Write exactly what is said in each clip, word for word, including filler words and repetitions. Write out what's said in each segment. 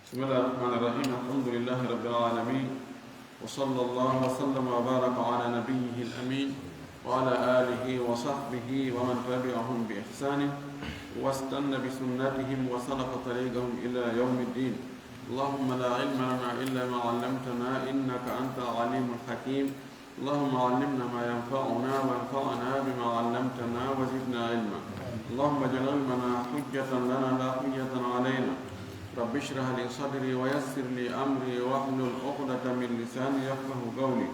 بسم الله الرحمن الرحيم. الحمد لله رب العالمين. وصلى الله وسلم وبارك على نبيه الأمين وعلى آله وصحبه ومن تبعهم بإحسان واستن بسنتهم وسلك طريقهم إلى يوم الدين. اللهم لا علم لنا إلا ما علمتنا إنك أنت العليم الحكيم. اللهم علمنا ما ينفعنا وانفعنا بما علمتنا وزدنا علما. اللهم اجعل علمنا حجة لنا لا حجة علينا. رب اشرح لي صدري ويسر لي أمري واحلل عقدة من لساني يفقه قولي.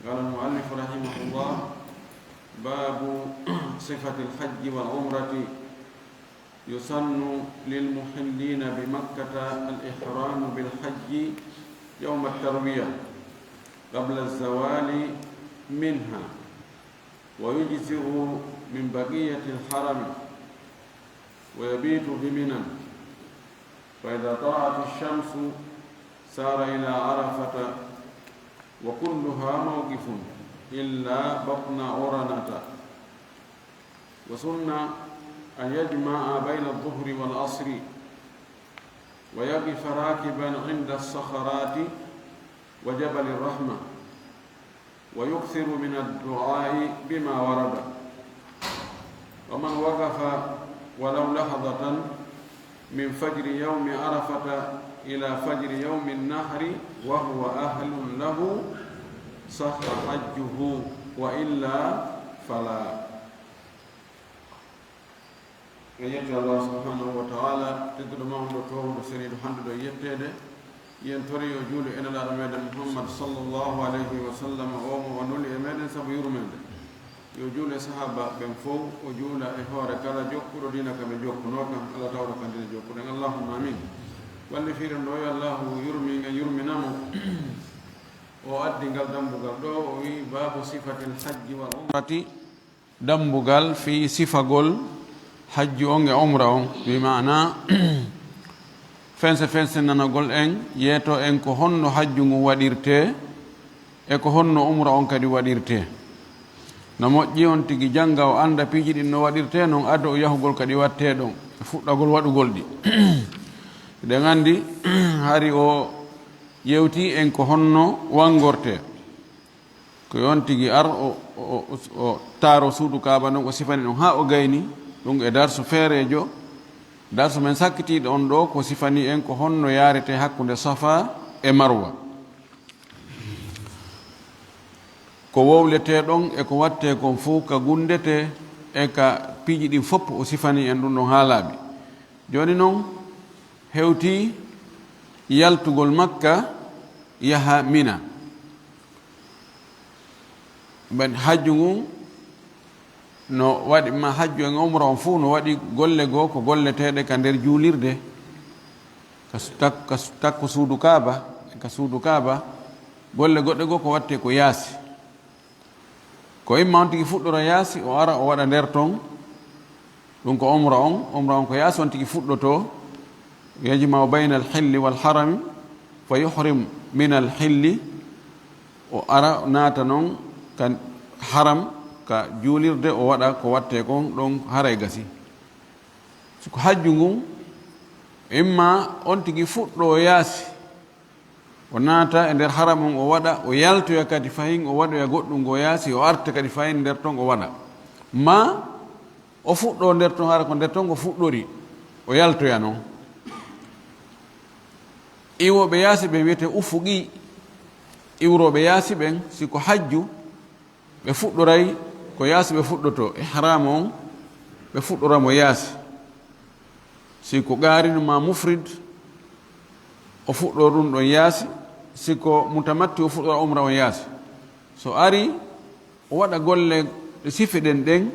قال المؤلف رحمه الله: باب صفة الحج والعمرة. يسن للمحلين بمكة الإحرام بالحج يوم التروية قبل الزوال منها، ويجزئ من بقية الحرم، ويبيت بمنى، فإذا طلعت الشمس سار إلى عرفة، وكلها موقف إلا بطن عرنة. وسن أن يجمع بين الظهر والعصر، ويقف راكبا عند الصخرات وجبل الرحمة، ويكثر من الدعاء بما ورد. ومن وقف ولو لحظة من فجر يوم عرفة إلى فجر يوم النحر وهو أهل له صح حجه، وإلا فلا. En yetti Allah subhanahu wa ta'ala, tedduɗo mawɗo, toowuɗo, seniiɗo, handuɗo e yetteede. Yen tori yo juulu e Nelaaɗo meɗen Muhammad sallallahu alayhi wa sallam, o mo o nuli e meɗen sabu yurmeende. Yo juulu e sahaaba ɓen fow, o juula e hoore kala jokkuɗo diina ka ɓe jokkunoo kan, Allah tawra kan diina jokkuɗen. Allahumma amin. Wallifiiɗo ɗo, yo Allahu yurmin en, yurmina mo. O addi ngal dambugal ɗo, o wi'i: "Baabu sifatil hajji wal umrati." Dambugal fii sifagol hajju on e umra on, bi maana fense fense nanagol en, yeeto en ko honno hajju ngun waɗirtee e ko honno umra on kadi waɗirtee. No moƴƴi on tigi jannga, o annda piiji ɗin no waɗirtee, non ado o yahugol kadi wattee ɗon, e fuɗɗagol waɗugol ɗi. Eɗen anndi hari o yewti en ko honno wangortee. Ko yo on tigi ar, o, o, o, o taaro suudu Kaaba ndun, o sifani ɗun haa o gayni ɗun e darsu feereejo. Darsu men sakkitiiɗo on ɗo ko sifani en ko honno yaaretee hakkunde Safa e Marwa. Ko wowletee ɗon e ko wattee kon fow, ka gunndetee e ka piiji ɗin fow, o sifani en ɗun ɗon haa laaɓi. Jooni non, hewtii yaltugol Makka, yaha Mina. Ben hajju ngun no waɗi, ma hajju en umra on fow no waɗi golle goo ko golleteeɗe ka nder juulirde, ka su-, tak-, ka su-, takko suudu Kaaba, ka suudu Kaaba, golle goɗɗe goo ko wattee ko yaasi. Ko imma on tigi fuɗɗora yaasi, o ara o waɗa nder ton. Ɗun ko umra on. Umra on ko yaasi on tigi fuɗɗotoo. Yajma'u bayna al-hilli wal harami, fa yuhrim min al-hilli. O ara naata non ka haram, ka juulirde, o waɗa ko wattee kon ɗon, haray gasi. Si ko hajju ngun, imma on tigi fuɗɗoo yaasi, o naata e nder haram on, o waɗa, o yaltoya kadi fahin, o waɗoya goɗɗun goo yaasi, o arta kadi fahin nder ton, o waɗa. Ma o fuɗɗoo nder ton, hara ko nder ton o fuɗɗori, o yaltoya non. Iwooɓe yaasi ɓen wi'etee ufuqi, iwrooɓe yaasi ɓen, si ko hajju, ɓe fuɗɗoray ko yaasi ɓe fuɗɗotoo, ihraam on ɓe fuɗɗora mo yaasi. Si ko qaarinu maa mufrid, o fuɗɗoo ɗun ɗon yaasi. Si ko mutamatti, o fuɗɗora umra on yaasi. So ari, o waɗa golle ɗe sifiɗen ɗen,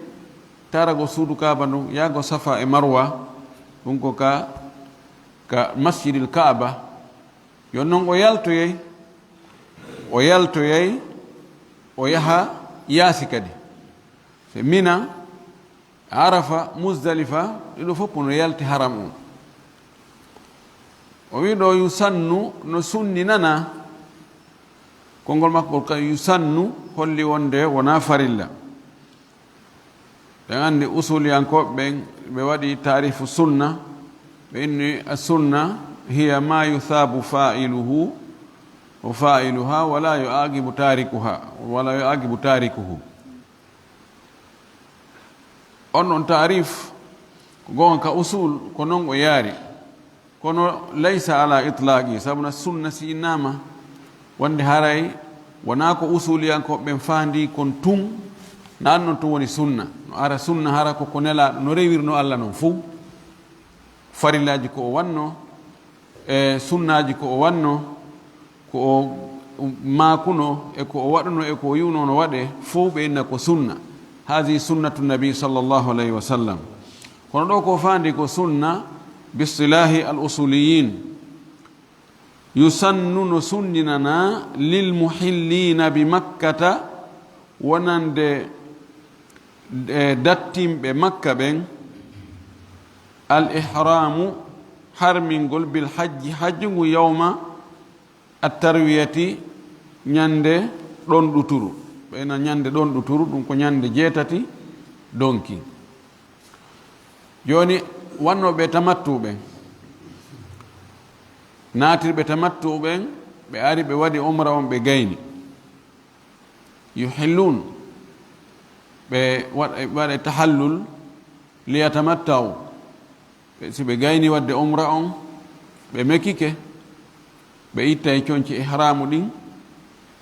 taaragol suudu Kaaba ndun, yahgol Safa e Marwa, ɗun ko ka, ka Masjidil Kaaba. Yo non o yaltoyay, o yaltoyay, o yaha yaasi kadi. Se Mina, Arafa, Muzdalifa, ɗiɗo fow no yalti haram on. O wi'i ɗo yusannu, no sunninanaa. Konngol makko ngol ka yusannu holli wonde wonaa farilla. Ɓen anndi usuliyankooɓe ɓen, ɓe waɗi taarifu sunna, ɓe inni as-sunna هي ما يثاب فاعله وفاعلها ولا يعاقب تاركها، ولا يعاقب تاركه. On ɗon taarif, ko goonga ka usul, ko non o yaari. Kono laysa ala itlaqi, sabu na sunna si innama wonde haray wonaa ko usuliyankooɓe ɓen faandi kon tun, na non tun woni sunna. No ara sunna hara ko ko Nelaaɗo no rewirno Alla non fow. Farillaaji ko o wanno, e sunnaaji ko o wanno, ko o maakuno, e ko o waɗuno, e ko o yi'uno no waɗe, fow ɓe inna ko sunna. Haadihi sunnatu nabi sallallahu alayhi wa sallam. Kono ɗo ko faandi ko sunna, bi istilahi al usuliyin. Yusannu, no sunninana, lil muhillina bi makkata, wonande e dattinɓe Makka ɓen, al ihramu, harmingol, bil hajji, hajju ngu, yawma at tarwiyati, ñande ɗon ɗuturu. Ɓeyna ñande ɗon ɗuturu, ɗum ko ñande jeetati donki. Jooni, wannooɓe tamattu ɓen, naatirɓe tamattu ɓen, ɓe ari ɓe waɗi umra on, ɓe gayni. Yuhillun, ɓe waɗa, ɓe waɗa tahallul, liyatamattau. Ɓe, si ɓe gayni waɗde umra on, ɓe mekike, ɓe ittay conci ihramu ɗin,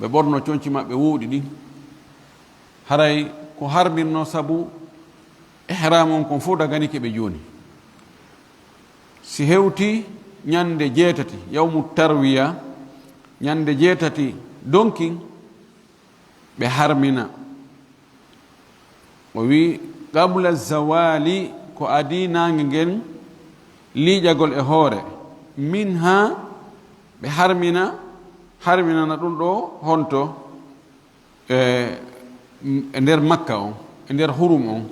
ɓe ɓorno conci maɓɓe woɗɗi ɗin. Haray ko harmirno sabu ihramu on kon fow daganike ɓe jooni. Si hewti ñande jeetati, yawmu tarwiya, ñande jeetati donkin, ɓe harmina. O wi, qabla zawali, ko adii naange ngen liiƴagol e hoore. Minha, ɓe harmina, harminana ɗum ɗo honto? E, e nder Makka on, e nder hurum on.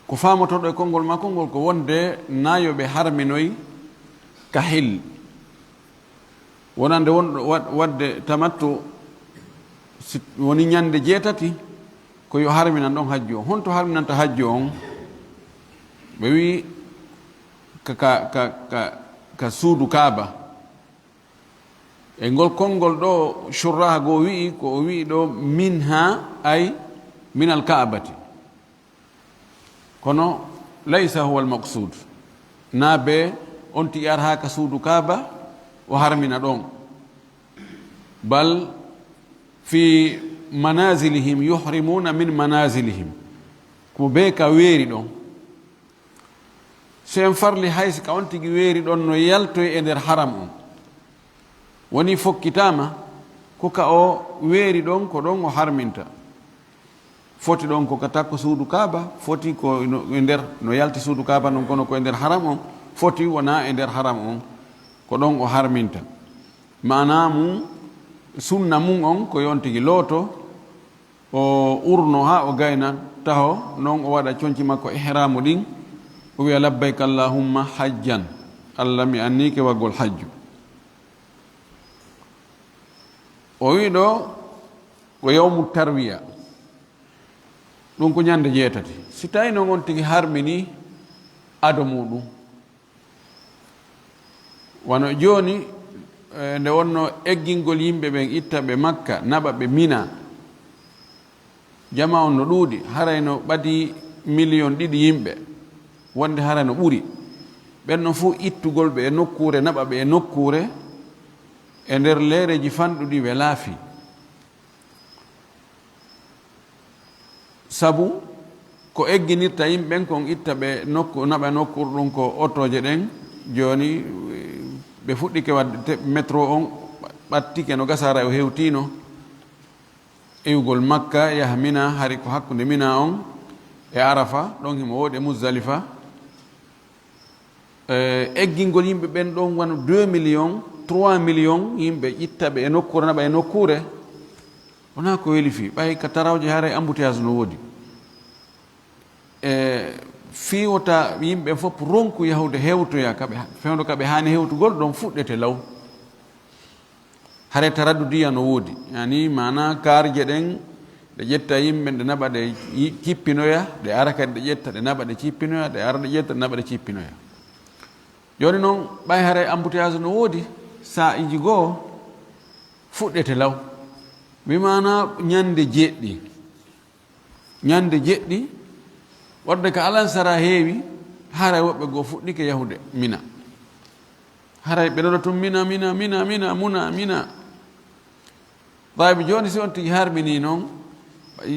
Ko faamotoɗo e konngol makko ngol ko wonde na yo ɓe harminoy ka hil. Wonande won-, wa-, waɗde tamattu, si woni ñande jeetati, ko yo harminan ɗon hajju on. Honto harminanta hajju on? Ɓe wi ka, ka, ka, ka, ka suudu Kaaba. E ngol konngol ɗo, shurraha goo wi'i, ko o wi'i ɗo, minha, ay minal Kaabati. Kono, laysa huwa al-maqsud. Na be on tigi arha ka suudu Kaaba, o harmina ɗon. Bal fi manazilihim yuhrimuna min manazilihim. Ko be ka weeri ɗon. Si en farli hay si ka on tigi weeri ɗon no yaltoy e nder haram on. Woni fokkitaama ko ka o weeri ɗon, ko ɗon o harminta. Foti ɗon ko ka takko suudu Kaaba, foti ko no, e nder, no yalti suudu Kaaba non, kono ko e nder haram on, foti wona e nder haram on, ko ɗon o harminta. Maana mum, sunna mum on ko yo on tigi looto, o urno haa o gayna, taho non o waɗa conci makko ihramu ɗin, o wiya, "Labbayka Allahumma hajjan." Allah, mi annike waggol hajju. O wi ɗo ko yawmu tarwiya. Ɗum ko ñande jeetati. Si tawi non on tigi harmini ado muɗum. Wano jooni, eh, nde wonno eggingol yimɓe ɓen itta ɓe Makka, naɓa ɓe Mina. Jama on no ɗuuɗi, haray no ɓadii miliyon ɗiɗi yimɓe, wonde haray no ɓuri. Ɓen non fof ittugol ɓe e nokkuure, naɓa ɓe e nokkuure, e nder leereeji fanɗuɗi we laafi. Sabu ko egginirta yimɓe ɓen kon itta ɓe nokku, naɓa nokkuure ɗum ko otooje ɗen. Jooni ɓe fuɗɗike waɗde te-, métro on, ɓattike no gasara o hewtino. Iwgol Makka, yaha Mina, hari ko hakkunde Mina on e Arafa, ɗon himo woodi e Muzdalifa. Eh, eggingol yimɓe ɓen ɗon wano deux millions, trois millions yimɓe, itta ɓe e nokkuure, naɓa e nokkuure. Wonaa ko weli fii, ɓay ka tarawje haray embouteillage no woodi. E fii wota yimɓe fof ronku yahude hewtoya ka ɓe, fewndo ka ɓe haani hewtugol, ɗon fuɗɗete law. Hare taraddudiya no woodi, yani maana kaarje ɗen Ɗe ƴetta yimɓe, ɗe naɓa, ɗe yi-, cippinoya, ɗe ara kadi, ɗe ƴetta, ɗe naɓa, ɗe cippinoya, ɗe ara, ɗe ƴetta, ɗe naɓa, ɗe cippinoya. Jooni noon, ɓay haray embouteillage no woodi, saa'iji goo fuɗɗete law. Bi maana ñande jeɗɗi. Ñande jeɗɗi, waɗde ka alansara heewi, haray woɓɓe goo fuɗɗike yahude Mina. Haray ɓe ɗoɗo tun Mina, Mina, Mina, Mina, Muna, Mina. Tayib, jooni si on tigi harmini noon,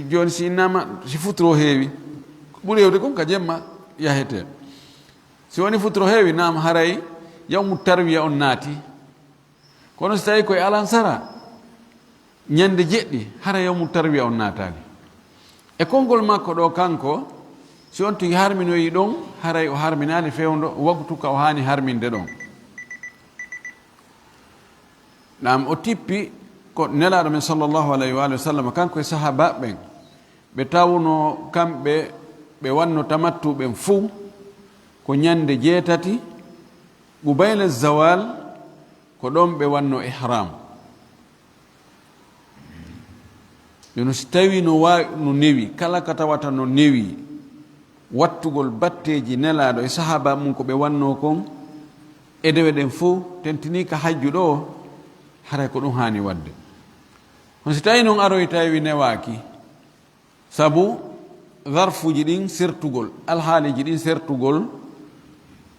jooni si innama, si futuro heewi, ko ɓuri heewde kon ka jemma yahete. Si woni futuro heewi, naam, haray yawmu tarwiya on naati. Kono si tawi koye alansara, ñande jeɗɗi, haray yawmu tarwiya on naataali. E konngol makko ɗo kanko, si on tigi harminoyi ɗon, haray o harminaali fewndo waktu ka o haani harminde ɗon. Naam, o tippi ko Nelaaɗo men sallallahu alayhi wa alihi wa sallam, kanko e sahaabaaɓe ɓen, ɓe tawno kamɓe ɓe wanno tamattu ɓen fow ko ñande jeetati, qubayla zawal, ko ɗon ɓe wanno ihram. Jooni si tawi no waawi, no newi, kala ka tawata no newi, wattugol batteeji Nelaaɗo e sahaaba mum ko ɓe wannoo kon, e dewe ɗen fow, tentinii ka hajju ɗo, haray ko ɗum haani waɗde. Kono si tawi noon aroyi tawi newaaki, sabu zarfuuji ɗin sertugol, alhaaliiji ɗin sertugol,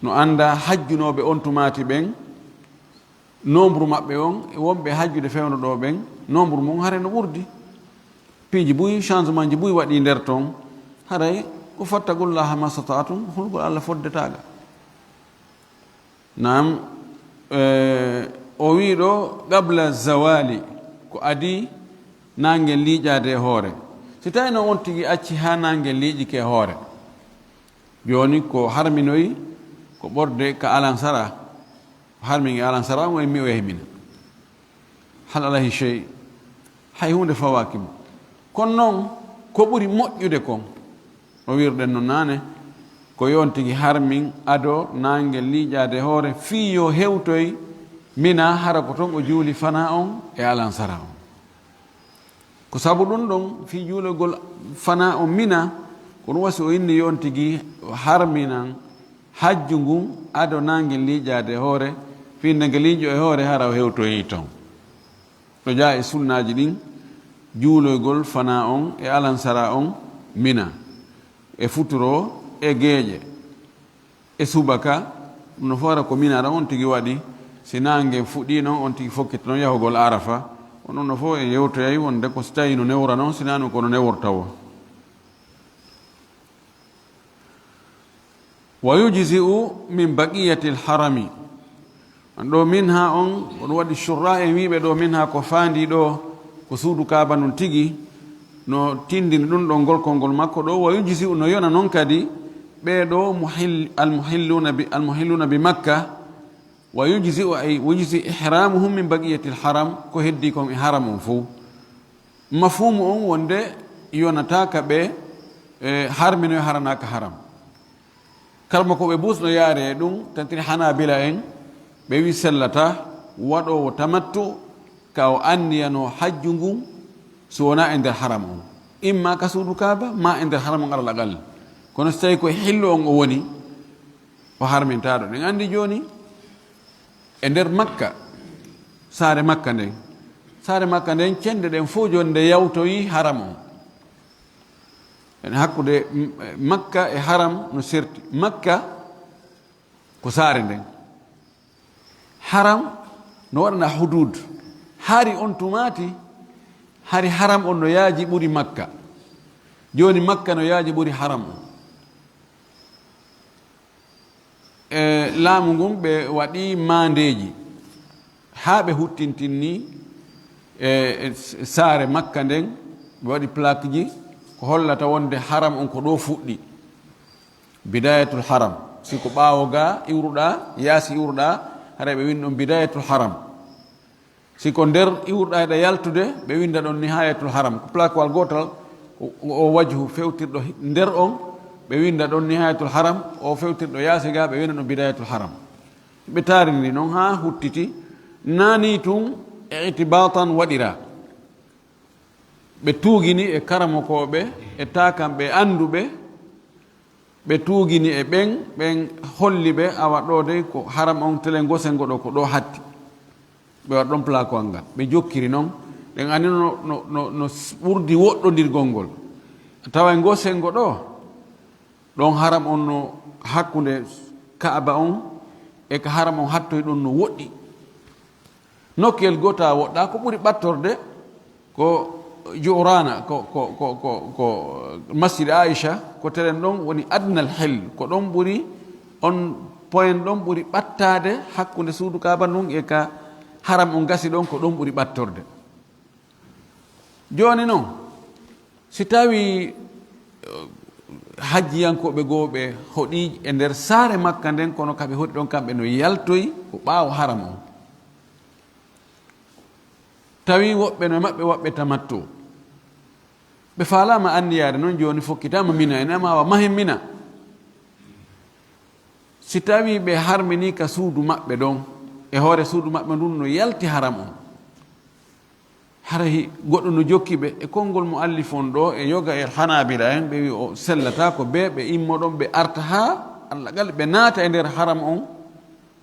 no anndaa hajjunooɓe on tumaati ɓen, nombre maɓɓe on, e wonɓe hajjude fewndo ɗo ɓen, nombre mum haray no ɓurdi. Piiji buy, changement ji buy waɗi nder ton, haray ko fattaqullaha mastata'tum, hulgol Allah foddetaaga. Naam, eh, o wii ɗo, qabla zawali, ko adii naange liiƴaade e hoore. Si tawi noon on tigi acci haa naange liiƴike e hoore, jooni ko harminoyi ko ɓorde ka alansara, harmin e alansara, on e mi o e mina. Hal alayhi shay, hay huunde fawaaki mo. Kono noon, ko ɓuri moƴƴude kon, no wiirɗen no naane, ko yo on tigi harmin ado naange liiƴaade hoore, fii yo hewtoy Mina, hara ko ton o juuli fana on e alansara on. Ko sabu ɗum ɗon, fii juulagol fana on Mina, ko ɗum wasi o inni yo on tigi harminan hajju ngun ado naange liiƴaade hoore, fii nde nge liiƴo e hoore, hara o hewtoyi ton. Ɗo jaa e sunnaaji ɗin, juuloygol fana on e alansara on Mina, e futuro, e geeƴe, e subaka, ɗum no fof hara ko Mina ɗon on tigi waɗi, si naange fuɗɗii noon, on tigi fokkita noon yahugol Arafa, on ɗum no fof en yewtoyay wonde ko si tawi no newra noon, si naa noon ko no neworta wo. Wa yujzi'u min baqiyatil harami. An ɗo minha on, ko ɗum waɗi shurra en wiiɓe ɗo minha ko faandi ɗo, ko suudu Kaaba nun tigi, no tindini ɗum ɗo ngol konngol makko ɗo, wa yujzi'u no yona noon kadi, ɓee ɗo muhil-, almuhilluna bi, almuhilluna bi Makka, wa yujzi'u ay yujzi ihramuhum min baqiyatil haram, ko heddi kon e haram on fof. Mafhumu on wonde yonata ka ɓe, e, harminoy haranaaka haram. Kala mo ko ɓe buusno yaare e ɗum, tantini Hanabila en, ɓe wi sellata waɗoowo tamattu ka o anniyano hajju ngun, so wona e nder haram on. Imma ka suudu Kaaba, ma e nder haram on alal aqal. Kono so tawi ko e hillo on o woni, o harmintaaɗo. Ɗen anndi jooni, e nder Makka, saare Makka nden, saare Makka nden, cende ɗen fof jooni nde yawtoyi haram on. En hakkunde, m-, Makka e haram no serti. Makka ko saare nden. Haram no waɗana hudud. Hari on tumaati, hari haram on no yaaji ɓuri Makka. Jooni Makka no yaaji ɓuri haram on. E laamu ngun ɓe waɗi maandeeji haa ɓe huttintinni, e, e saare Makka nden, ɓe waɗi plaque ji ko hollata wonde haram on ko ɗo fuɗɗi. Bidayatul haram. Si ko ɓaawo ga iwruɗaa, yaasi iwruɗaa, haray ɓe wini ɗum bidayatul haram. Si ko nder iwruɗaa eɗa yaltude, ɓe winda ɗon nihayatul haram. Ko plaquewal gootal, o, o wajhu fewtirɗo hi-, nder on, ɓe winda ɗon nihayatul haram, o fewtirɗo yaasi ga, ɓe winda ɗum bidayatul haram. Ɓe taariri noon haa huttiti, naani tun e itibatan waɗira. Ɓe tuugini e karamokooɓe, e taakamɓe, e annduɓe, ɓe tuugini e ɓen, ɓen holli ɓe, awa ɗoo dey ko haram on, tele ngose ngo ɗoo ko ɗoo hatti. Ɓe waɗi ɗon plaquewal ngal. Ɓe jokkiri non, ɗen anndi no, no, no, no ɓurdi woɗɗondirgol ngol. Tawa e ngose ngo ɗoo, ɗon haram on no hakkunde Kaaba on, e ka haram on hattoyi ɗon no woɗɗi. Nokkel gota woɗɗa, ko ɓuri ɓattorde ko Ju'rana, ko, ko, ko, ko, ko Masjid Aisha, ko telen ɗon woni adnal hell, ko ɗon ɓuri, on poyen ɗon ɓuri ɓattaade hakkunde suudu Kaaba ndun e ka haram on gasi ɗon, ko ɗon ɓuri ɓattorde. Jooni non, si tawi, eh, hajjiyankooɓe goo ɓe hoɗi e nder saare Makka nden, kono ka ɓe hoɗi ɗon kamɓe no yaltoyi ko ɓaawo haram on. Tawi woɓɓe no maɓɓe waɗɓe tamattu. Ɓe faalaama anniyaade non, jooni fokkitaama Mina, ene ama wa mahen Mina. Si tawi ɓe harmini ka suudu maɓɓe ɗon, e hoore suudu maɓɓe ndun no yalti haram on. Hara hi-, goɗɗo no jokki ɓe, e konngol muallif on ɗoo, e yoga e Hanaabila en, ɓe wi o sellata ko ɓe, ɓe immo ɗon, ɓe arta haa Alla gal, ɓe naata e nder haram on,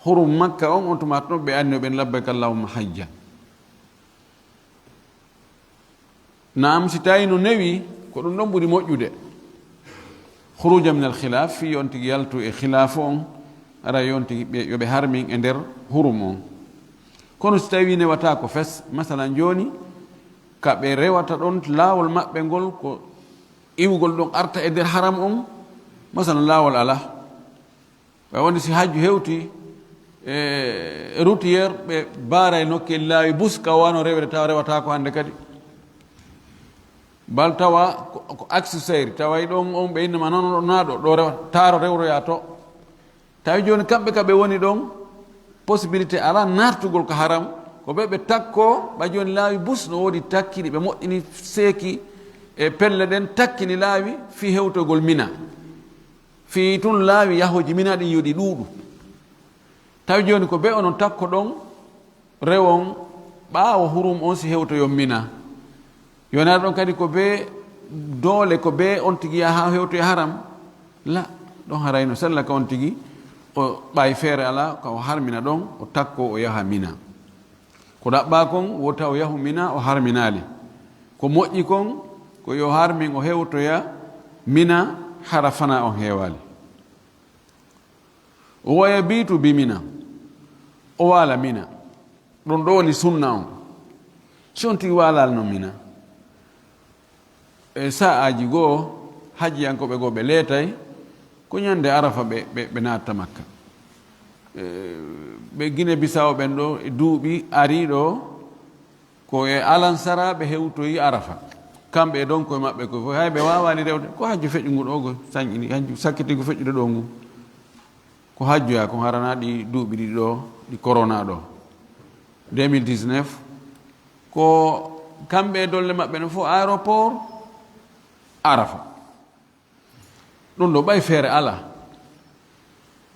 hurum Makka on, on tuma ɗon ɓe anni o ɓen labbayka Allahumma hajja. Naam, si tawi no newi, ko ɗum ɗon ɓuri moƴƴude. Khurujan min al khilaf, fii on tigi yaltu e khilaafu on, ara on tigi ɓe, yo ɓe harmin e nder hurum on. Kono si tawi newata ko fes, masalan jooni, ka ɓe rewata ɗon laawol maɓɓe ngol, ko iwugol ɗon arta e nder haram on, masalan laawol alaa. Ɓe woni si hajju hewti, e routière, ɓe baara e nokkel laawi bus ka wano rewre, tawa rewata ko hannde kadi. Bal tawa ko, ko accessoire, tawa e ɗon on ɓe innama noon ɗo naa ɗo, ɗo rewa, taaro rewroya to. Tawi jooni kamɓe ka ɓe woni ɗon, possibilité alaa naartugol ko haram, ko ɓe ɓe takko, ɓa jooni laawi bus no woodi takkiɗi, ɓe moƴƴini seeki e pelle ɗen, takkini laawi fii hewtogol Mina. Fii tun laawi yahooji Mina ɗin yo ɗi ɗuuɗu. Tawi jooni ko be onon takko ɗon rewon ɓaawo hurum on si hewtoyon Mina. Yonaa ɗon kadi ko be doole, ko be on tigi yaha haa hewtoya haram. La, ɗon harayno sella ka on tigi o ɓay feere alaa, ka o harmina ɗon, o takko o yaha Mina. Ko ɗaɓɓaa kon, wota o yahu Mina, o harminaali. Ko moƴƴi kon, ko yo harmin o hewtoya Mina, hara fana on heewaali. Wa yabitu bi Mina, o waala Mina. Ɗum ɗo woni sunna on. Si on tigi waalaalno Mina, e sa'aaji goo, hajjiyankooɓe goo ɓe leetay, ko ñande Arafa ɓe, ɓe, ɓe naatta Makka. E, ɓe Gine Bisawo ɓen ɗo, e duuɓi arii ɗo, ko e alansara ɓe hewtoyi Arafa. Kamɓe e donkoy maɓɓe ko fof, hay ɓe waawaani rewde. Ko hajju feƴƴungu ɗo, go sañƴini, hajju sakkitigu feƴƴude ɗo ngu. Ko hajjoya kon harana ɗi duuɓi ɗiɗi ɗo, ɗi corona ɗo. Deux mille dix-neuf, ko kamɓe e dolle maɓɓe no fof aéroport Arafa. Ɗum ɗo ɓay feere alaa,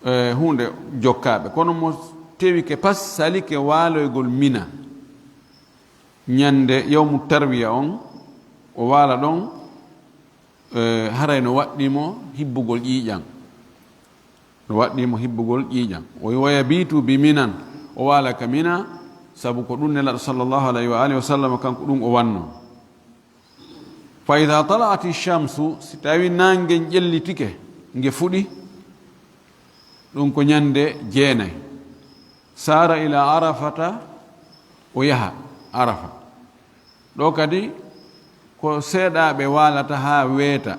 e, huunde jokkaaɓe. Kono mo tewike pas, salike waaloygol Mina. Ñande yawmu tarwiya on, o waala ɗon, e, haray no waɗɗii mo hibbugol ƴiiƴan. No waɗɗii mo hibbugol ƴiiƴan. O wi, "Wa yabitu bi Minan", o waala ka Mina, sabu ko ɗum Nelaaɗo sallallahu alayhi wa alihi wa sallam, kanko ɗum o wanno. "Fa idha tala'ati shamsu", si tawi naange ƴellitike, nge fuɗi, ɗum ko ñande jeenay. "Sara ila Arafata", o yaha Arafa. Ɗo kadi ko seeɗaaɓe waalata haa weeta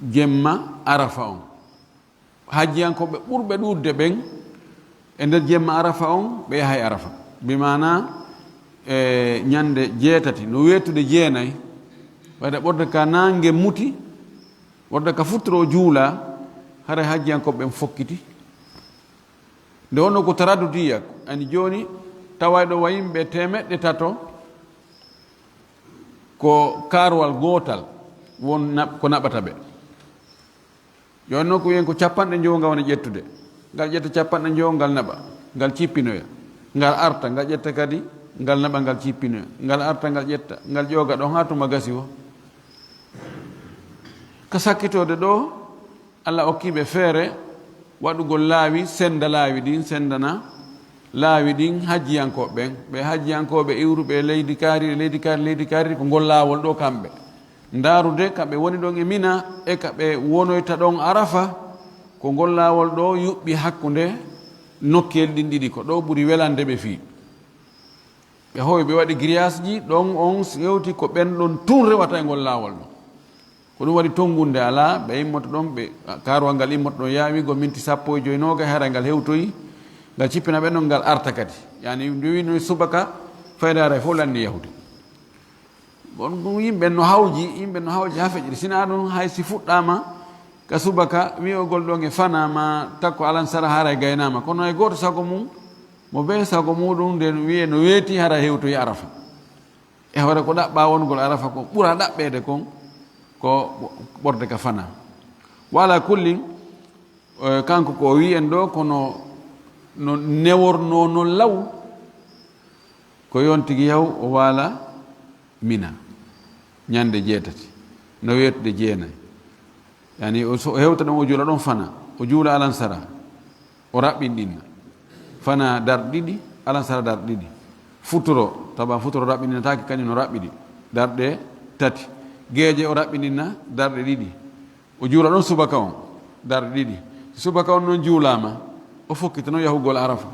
jemma Arafa on. Hajjiyankooɓe ɓurɓe ɗuuɗde ɓen e nder jemma Arafa on, ɓe yahay Arafa. Bi maana, e, ñande jeetati, no weetude jeenay, ɓayde ɓurde ka naange muti, ɓurde ka futtoro juula, haray hajjiyankooɓe ɓen fokkiti. Nde wonno ko taraddudiya, ani jooni tawayɗo wa yimɓe teemeɗɗe tato, ko kaarwal gootal won naɓ-, ko naɓata ɓe. Jooni noon ko wiyen ko capanɗe njowo ngal woni ƴettude. Ngal ƴetta capanɗe njowo, ngal naɓa, ngal cippinoya, ngal arta, ngal ƴetta kadi ngal naɓa, ngal cippinoya, ngal arta, ngal ƴetta, ngal ƴooga ɗon haa tuma gasi o. Ka sakkitoode ɗo, Allah okki ɓe feere waɗugol laawi, senda laawi ɗin, sendana laawi ɗin hajjiyankooɓe ɓen. Ɓe hajjiyankooɓe iwruɓe leydi kaari, leydi kaari, leydi kaari, ko ngol laawol ɗo kamɓe. Ndaarude ka ɓe woni ɗon e Mina e ka ɓe wonoyta ɗon Arafa, ko ngol laawol ɗo yuɓɓi hakkunde nokkeel ɗin ɗiɗi, ko ɗo ɓuri welande ɓe fii. Ɓe hoowi, ɓe waɗi grillage ji, ɗon on hewti ko ɓen ɗon tun rewata e ngol laawol ɗon. Ko ɗum waɗi tonngunde alaa, ɓe immoto ɗon, ɓe, kaaruwal ngal immoto ɗon yaawi, go minti sappo e joy, nooga, haray ngal hewtoyi, ngal cippina ɓen ɗon, ngal arta kadi. Yani, nde wino subaka, fayda haray fof lanni yahude. Bon, ɗum yimɓe no hawji, yimɓe no hawji haa feƴƴiri. Sina ɗum, hay si fuɗɗaama ka subaka, wi'ogol ɗon e fana ma takko alansara haray gaynaama. Kono e gooto sago mum, mo bee sago muɗum, nden wi'e no weeti, hara hewtoyi Arafa. E hoore ko ɗaɓɓa wonugol Arafa, ko ɓura ɗaɓɓeede kon, ko ɓo-, ɓorde ka fana. Wa ala kullin, eh, kanko ko o wi'i en ɗo, kono no neworno non law, ko yon tigi yahu o waala Mina, ñande jeetati, no weetude jeenayi. Yani, o so-, o hewta ɗon, o juula ɗon fana, o juula alansara, o raɓɓinɗinna. Fana darɗe ɗiɗi, alansara darɗe ɗiɗi. Futuro, tawa futuro raɓɓinɗinataake, kañum no raɓɓiɗi, darɗe tati. Geeƴe o raɓɓinɗinna darɗe ɗiɗi. O juula ɗon subaka on, darɗe ɗiɗi. Si subaka on non juulaama, o fokkita non yahugol Arafa.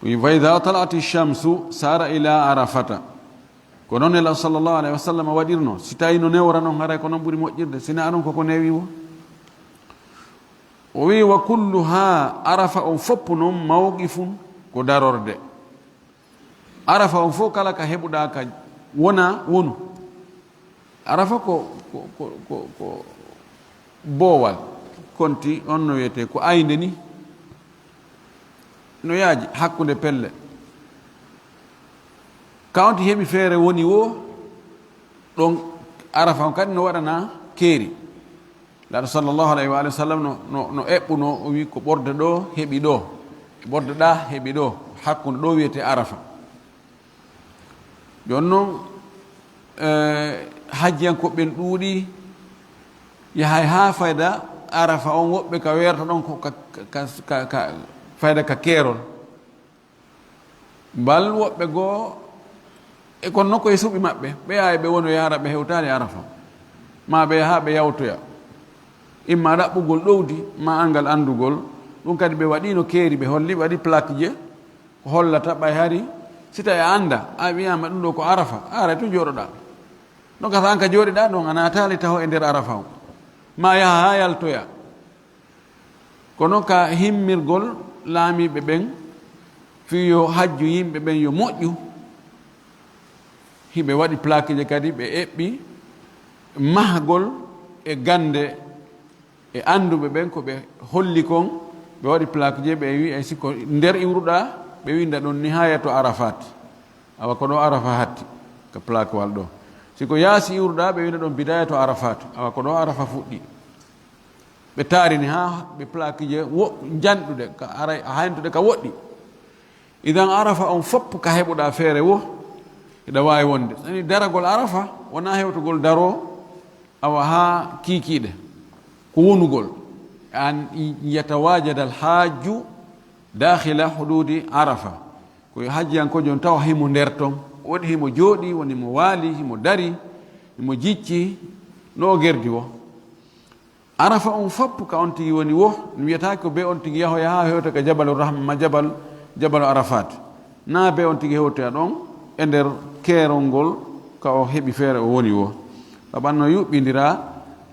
Ko wi, "Fa idha tala'ati shamsu sara ila Arafata." Ko non Nela sallallahu alaihi wasallam waɗirno. Si tawi no newra non, haray ko non ɓuri moƴƴirde. Sina non koko newi wo. O wi, "Wa kulluha Arafa on foppu non mawqifun ko darorde." Arafa on fof kala ka heɓuɗa ka wona wonu. Arafa ko, ko, ko, ko, ko boowal, konti on no wiyetee, ko aynde ni. No yaaji hakkunde pelle. Ka on ti heɓi feere woni wo, ɗon Arafa on kadi no waɗana keeri. Laaɗo sallallahu alayhi wa alihi wa sallam no, no, no eɓɓuno, o wi ko ɓorde ɗo heɓi ɗo, e ɓorde ɗa heɓi ɗo, hakkunde ɗo wiyetee Arafa. Jooni non, eh, hajjiyankooɓe ɓen ɗuuɗi, yahay haa fayda Arafa on, woɓɓe ka weerta ɗon ko ka, ka, ka, ka, fayda ka keerol. Bal woɓɓe goo, e kono non ko e suuɓi maɓɓe, ɓe yahay ɓe wonoya hara ɓe hewtaali Arafa, ma ɓe yaha ɓe yawtoya, imma ɗaɓɓugol ɗowdi, ma anngal anndugol. Ɗum kadi ɓe waɗiino keeri, ɓe holli, ɓe waɗi plaque je, ko hollata ɓay hari si tawi a annda, a wiyaama ɗum ɗo ko Arafa, a aray tun jooɗoɗaa. Non kasa an ka jooɗiɗaa ɗon, a naataali taho e nder Arafa on, ma yaha haa yaltoya. Kono ka himmirgol laamiiɓe ɓen, fii yo hajju yimɓe ɓen yo moƴƴu, hiɓe waɗi plaqueje kadi, ɓe eɓɓi mahgol e gannde e annduɓe ɓen ko ɓe holli kon, ɓe waɗi plaqueje, ɓe wi, ay si ko nder iwruɗaa, ɓe winnda ɗon Nihayatu Arafat, awa ko ɗo Arafa hatti, ka plaquewal ɗo. Si ko yaasi iwruɗaa, ɓe winnda ɗon Bidayatu Arafat, awa ko ɗo Arafa fuɗɗi. Ɓe taarini haa ɓe plaqueje wo-, njanɗuɗe, ka aray, hayntuɗe ka woɗɗi. Idan Arafa on fop ka heɓuɗaa feere wo, hiɗa waawi wonde. Sani daragol Arafa wonaa hewtugol daroo, awa haa kiikiiɗe. Ko wonugol. An yatawajada al-hajju dakhila hududi Arafa. Ko yo hajjiyankoojo on tawa himo nder ton. Woni himo jooɗii, woni mo waali, himo dari, himo jicci, no o gerdi wo. Arafa on fop ka on tigi woni wo, mi wiyataake ko be on tigi yahoya haa hewta ka Jabalu Rahma ma Jabal, Jabalu Arafat. Naa be on tigi hewtoya ɗon e nder keerol ngol ka o heɓi feere o woni wo. Sabu no yuɓɓindira,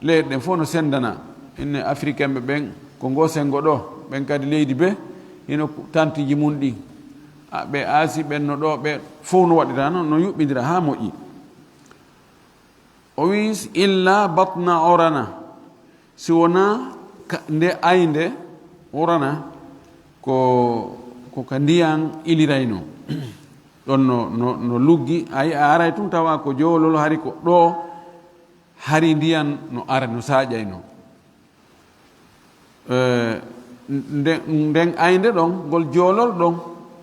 leyɗe ɗen fof no sendana. Inne Africain ɓe ɓen, ko ngo sengo ɗo, ɓen kadi leydi be, hino tantiiji mun ɗin. A, ɓe Aasi ɓen no ɗo, ɓe fof no waɗira, no, no yuɓɓindira haa moƴƴi. O wi'i, "Illa batna Urana." Si wonaa ka, nde aynde Urana, ko, ko ka ndiyan iliraynoo. Ɗon no, no, no luggi, a yi'a, a aray tun tawa ko joolol, hari ko ɗo, hari ndiyan no ara, no saaƴaynoo. Eh, nde-, nden aynde ɗon, ngol joolol ɗon,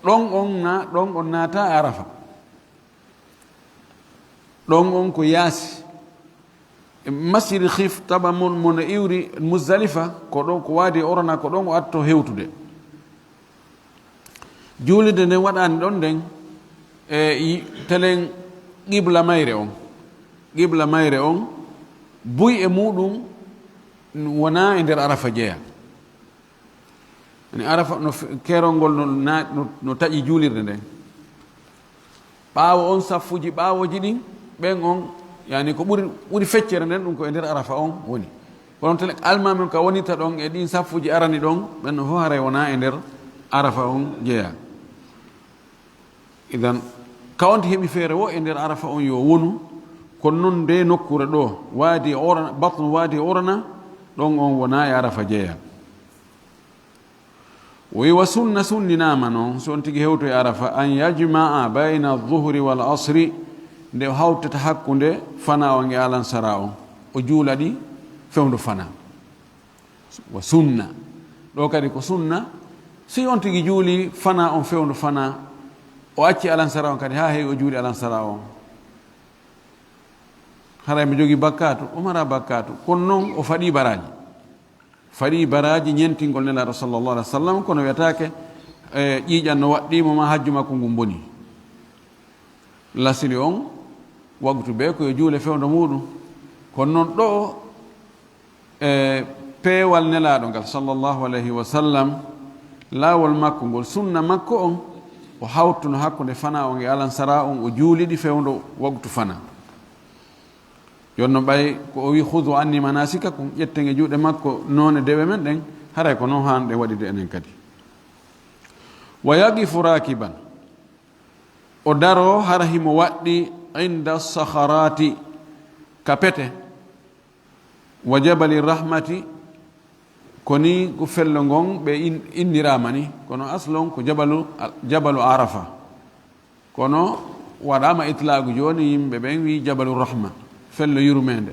Ɗon on na, ɗon on naata Arafa. Ɗon on ko yaasi. Masjidi Khif taba mon, mon e iwri Muzdalifa, ko ɗon, ko waadi Orana, ko ɗon o atto hewtude. Juulirde nden waɗaani ɗon nden, e yi-, telen qibla mayre on. Qibla mayre on, buy e muɗum wonaa e nder Arafa jeya. Ani Arafa no f-, keerol ngol no na-, no, no taƴi juulirde nden. Ɓaawo on saffuuji ɓaawooji ɗin, ɓen on, yani ko ɓuri, ɓuri feccere nden ɗum ko e nder Arafa on woni. Kono tele almaami on ka wonirta ɗon e ɗin saffuuji arani ɗon, ɓen on fof haray wonaa e nder Arafa on jeyaa. Idan, ka on heɓi feere wo e nder Arafa on yo wonu, kono non nde nokkuure ɗo, waadi Orana, batnu waadi Orana, ɗon on wonaa e Arafa jeyaa. O wi wa sunna, sunninaama non, so on tigi hewto e Arafa, an yajma'a bayna zuhri wal asri, nde o hawtata hakkunde fana on e alansara on, o juula ɗi fewndo fana. Wa sunna. Ɗo kadi ko sunna, si on tigi juuli fana on fewndo fana, o acci alansara on kadi haa heewi o juuli alansara on. Haray mo jogii bakkaatu, o mara bakkaatu. Kono non o faɗi baraaji. Faɗi baraaji ñentingol Nelaaɗo sallallahu alaihi wasallam, kono wiyataake, e, ƴiiƴan no waɗɗii mo ma hajju makko ngun boni. Lasili on, wagtu be ko yo juule fewndo muɗum. Kono non ɗo, e, peewal Nelaaɗo ngal sallallahu alaihi wasallam, laawol makko ngol, sunna makko on, o hawtuno hakkunde fana on e alansara on, o juuli ɗi fewndo wagtu fana. Jooni non ɓay ko o wi, "Khudu anni manasikakum", ƴetten e juuɗe makko noone dewe men ɗen, haray ko non haanɗen waɗude enen kadi. Wa yaqifu rakiban, o daro hara himo waɗɗi inda sakharati, ka pete, wa jabali rahmati, ko ni ko fello ngon ɓe in-, inniraama ni, kono aslon ko jabalu, jabalu Arafa. Kono waɗaama itlaagu jooni, yimɓe ɓen wi Jabalu Rahma, fello yurmeende.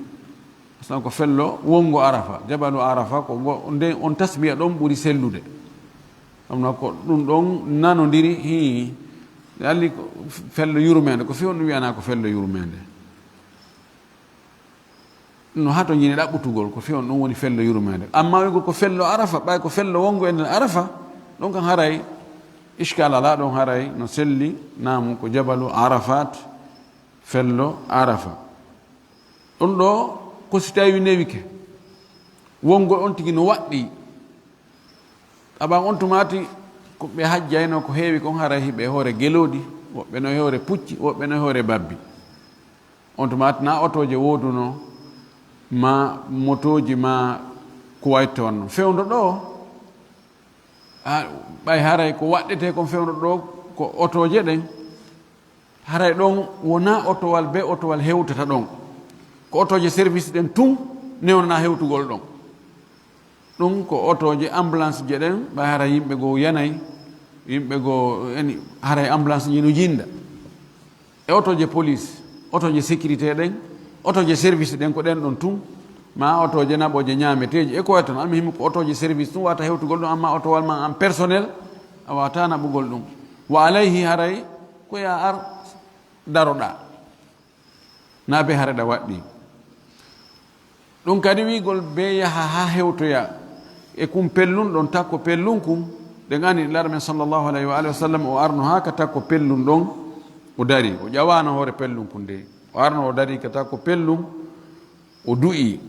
Parce que ko fello wonngo Arafa. Jabalu Arafa ko ngo, nde on tasmiya ɗon ɓuri sellude. Ɗum noon ko ɗum ɗon nanondiri, hii, alli ko fello yurmeende. Ko feewi on ɗum wiyanaa ko fello yurmeende. No hato ñini ɗaɓɓutugol, ko feewi on ɗum woni fello yurmeende. Amma wi'ugol ko fello Arafa, ɓay ko fello wonngo e nder Arafa, ɗum kan haray iskal alaa ɗon, haray no selli, naamu ko jabalu Arafat, fello Arafa. Ɗum ɗo ko si tawi newike, wonngol on tigi no waɗɗii. Aɓan on tumaati ko ɓe hajjayno ko heewi kon, haray hiɓe e hoore gelooɗi, woɓɓe no e hoore pucci, woɓɓe no e hoore babbi. On tumaati na otooje wooduno, ma motooji, ma ko wayi toon. Fewndo ɗo, a, ɓay haray ko waɗɗetee kon fewndo ɗo ko otooje ɗen. Haray ɗon wonaa otowal be otowal hewtata ɗon. Ko otooje service ɗen tun newnanaa hewtugol ɗon. Ɗum ko otooje ambulance je ɗen, ɓay hara yimɓe goo yanay, yimɓe goo eni, haray ambulance ji no jinda. E otooje police, otooje sécurité ɗen, otooje service ɗen ko ɗen ɗon tun, ma otooje naɓooje ñaameteeji e ko wayi tan. Almuhim ko otooje service tun wata hewtugol ɗum, amma otowal ma an personnel a wata naɓugol ɗum. Wa alayhi, haray ko ya ar daroɗaa. Na be hare ɗa waɗɗi. Ɗum kadi wi'ugol be yaha haa hewtoya e kun pellun ɗon, takko pellun kun, ɗen ani Nulaaɗo men sallallahu alayhi wa alihi wa sallam o arno haa ka takko pellun ɗon, o dari, o ƴawaano hoore pellun kun de. O arno o dari ka takko pellun, o du'i,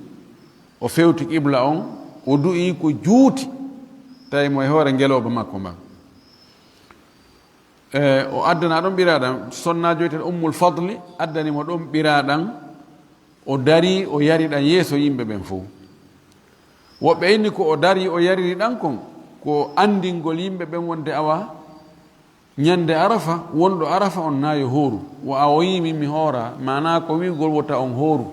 o fewti qibla on, o du'i ko juuti, tawi mo e hoore ngelooba makko mban. E, o addana ɗon ɓiraaɗam, sonnaajo wi'eteeɗo Ummul Fadli addani mo ɗon ɓiraaɗam, o darii, o yari ɗam yeeso yimɓe ɓen fow. Woɓɓe inni ko o darii, o yariri ɗam kon, ko anndingol yimɓe ɓen wonde awa ñande Arafa, wonɗo Arafa on na yo hooru. Wo a o yii min mi hoora, maanaa ko wi'ugol wota on hooru.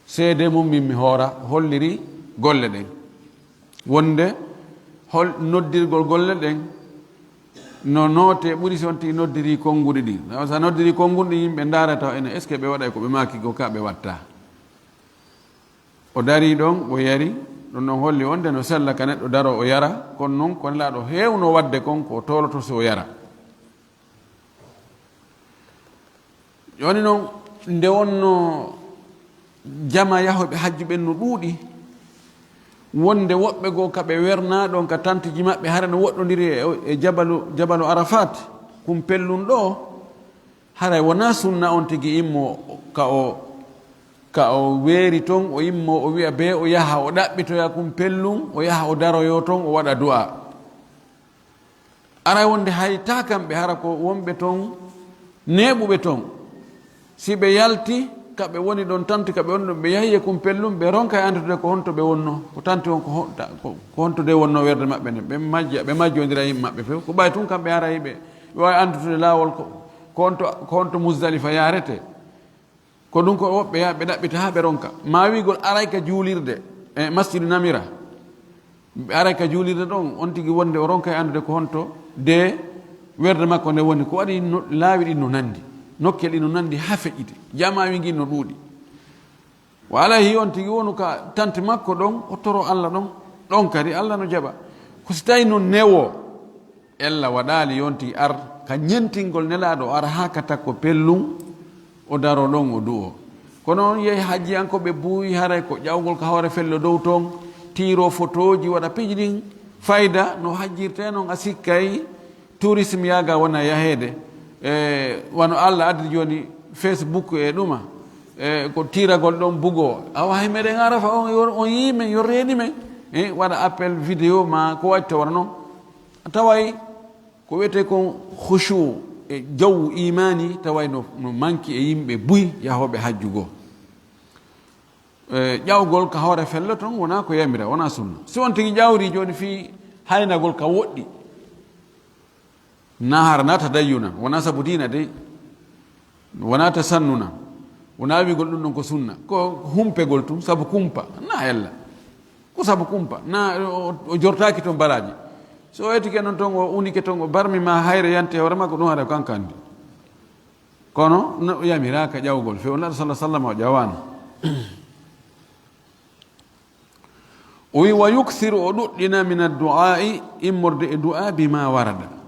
Seede mum min mi hoora, holliri golle ɗen. Wonde hol noddirgol golle ɗen no noote ɓuri si on tigi noddiri konnguɗi ɗin. Tawa si a noddiri konnguɗi ɗin, yimɓe ndaara tawa ene, est-ce que ɓe waɗay ko ɓe maaki ko ka ɓe watta? O darii ɗon, o yari, ɗum ɗon holli wonde no sella ka neɗɗo daroo o yara, kono non ko Nelaaɗo heewno waɗde kon ko o tooloto si o yara. Woni noon, nde wonno jama yahooɓe hajju ɓen no ɗuuɗi, wonde woɓɓe goo ka ɓe wernaa ɗon ka tantiji maɓɓe, hara no woɗɗondiri e, e jabalu, jabalu Arafat, kun pellun ɗoo, haray wonaa sunna on tigi immo ka o, ka o weeri ton, o immo o wi'a bee o yaha o ɗaɓɓitoya kun pellun, o yaha o daroyoo ton, o waɗa du'a. Aray wonde hay taa kamɓe, hara ko wonɓe ton neeɓuɓe ton. Si ɓe yalti, ka ɓe woni ɗon tanti, ka ɓe woni ɗon, ɓe yahi e kun pellun, ɓe ronka e anndude ko honto ɓe wonno, ko tanti on ko hon-, ta-, ko, ko honto de wonno werde maɓɓe nden. Ɓe majja, ɓe majjondira yimɓe maɓɓe few. Ko ɓay tun kamɓe aray ɓe, ɓe waawi anndude laawol ko, ko honto, ko honto Muzdalifa yaarete. Ko ɗun ko woɓɓe yaha ɓe ɗaɓɓita haa ɓe ronka. Maa wi'ugol aray ka juulirde, e Masjidu Namira. Aray ka juulirde ɗon, on tigi wonde o ronka e anndude ko honto de werde makko nde woni. Ko waɗi no, laawi ɗin no nandi. Nokkel ɗin no nandi haa feƴƴiti. Jamaawi ngin no ɗuuɗi. Wa alayhi, on tigi wonu ka tanti makko ɗon, o toro Alla ɗon. Ɗon kadi Alla no jaɓa. Ko si tawi no newoo, ella waɗaali yonti ar ka ñentingol Nelaaɗo, ar haa ka takko pellun, o daro ɗon, o du'o. Kono on yehi hajjiyankooɓe buy, haray ko ƴawgol ka hoore fello dow ton, tiiro fotooji, waɗa piiji ɗin fayda, no hajjirtee non, a sikkay tourisme yaaga wona yaheede. E, wano Alla addi jooni Facebook e ɗuma, e, ko tiiragol ɗon bugoo. Awa hay meɗen Arafa on, yo, on yii men, yo reeni men. E, waɗa appel vidéo ma ko waɗi tawra non. A taway ko wiyetee kon khushu e jawu imaani, taway no, no manki e yimɓe buy yahooɓe hajju goo. E, ƴawgol ka hoore fello ton wonaa ko yamira, wonaa sunna. Si on tigi ƴawri jooni fii haynagol ka woɗɗi, na hara na tadayyunan, wonaa sabu diina dey. Wonaa tasannunan. Wonaa wi'ugol ɗun ɗon ko sunna. Ko humpegol tun, sabu kumpa. Na ella. Ko sabu kumpa. Na o, o jortaaki ton baraaji. So o etike non ton, o unike ton, o barmi ma hayre yante hoore makko, ɗun hara ko kanko anndi. Kono no yamiraaka ƴawgol few. Nulaaɗo sallallaahu alayhi wa sallam o ƴawaano. O wi, "Wa yuksiru", o ɗuɗɗina, "min addu'aa'i", immorde e du'a, "bima warada".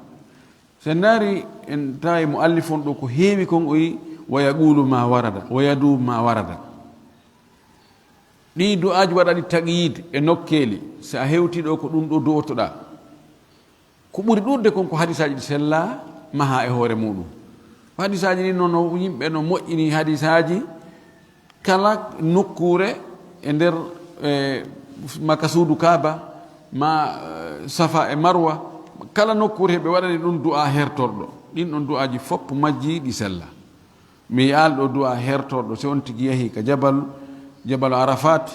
So en ndaari, en tawi muallif on ɗo ko heewi kon, o wi, "Wa yaqulu ma warada, wa yadumu ma warada". Ɗii du'aaji waɗaɗi taqyid e nokkeeli, si a hewtii ɗo ko ɗun ɗo du'otoɗaa. Ko ɓuri ɗuuɗude kon ko hadisaaji ɗi sellaa, mahaa e hoore muuɗum. Hadisaaji ɗin noon, no yimɓe no moƴƴini hadisaaji, kala nokkuure e nder, e, Makka suudu Kaaba, ma, e, Safa e Marwa, kala nokkuure ɓe waɗani ɗum du'a hertorɗo. Ɗin ɗon du'aaji fof majji ɗi sellaa. Mi yi'aali ɗo du'a hertorɗo, si on tigi yahi ka jabal, jabal Arafat,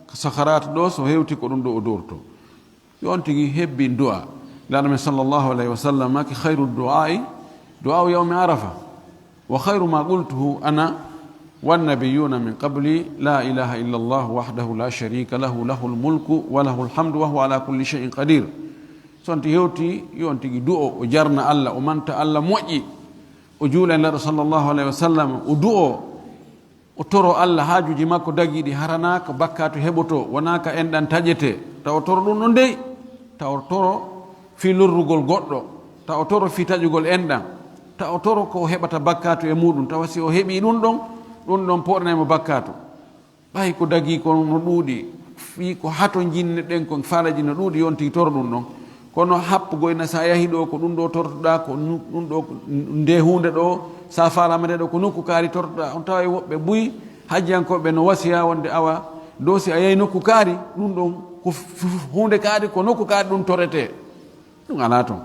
ka Sakharat ɗo, so hewti ko ɗum ɗo o du'orto. Yo on tigi hebbin du'a. Nulaaɗo men sallallahu alayhi wa sallam maaki, "Khayru du'a'i du'a'u yawmi Arafa. Wa khayru ma qultuhu ana wan nabiyyuna min qabli, la ilaha illa Allah wahdahu la sharika lahu, lahul mulku wa lahul hamdu wa huwa ala kulli shay'in qadir." So on tigi hewti, yo on tigi du'o, o jarna Allah, o manta Allah moƴƴi. O juula e Nulaaɗo sallallahu alayhi wa sallam, o du'o. O toro Allah haajuuji makko dagiiɗi, hara naa ko bakkaatu heɓotoo, wonaa ka enɗan taƴetee. Taw o toro ɗum ɗon dey, taw o toro fii lorrugol goɗɗo, taw o toro fii taƴugol enɗan, taw o toro ko o heɓata bakkaatu e muuɗum, tawa si o heɓii ɗum ɗon, ɗum ɗon pooɗanay mo bakkaatu. Ɓay ko dagii kon no ɗuuɗi, fii ko hato njinneɗen kon faaleeji no ɗuuɗi, yo on tigi toro ɗum ɗon. Kono happugo ina, sa yahi ɗo ko ɗum ɗo tortoɗaa, ko nu-, ɗum ɗo ko nde huunde ɗo, sa faalaama nde ɗo ko nokku kaari tortoɗaa. On taway woɓɓe buy hajjiyankooɓe no wasiya wonde awa, do si a yahi nokku kaari, ɗum ɗon ko f-, f-, huunde kaari, ko nokku kaari ɗum toretee. Ɗum alaa ton.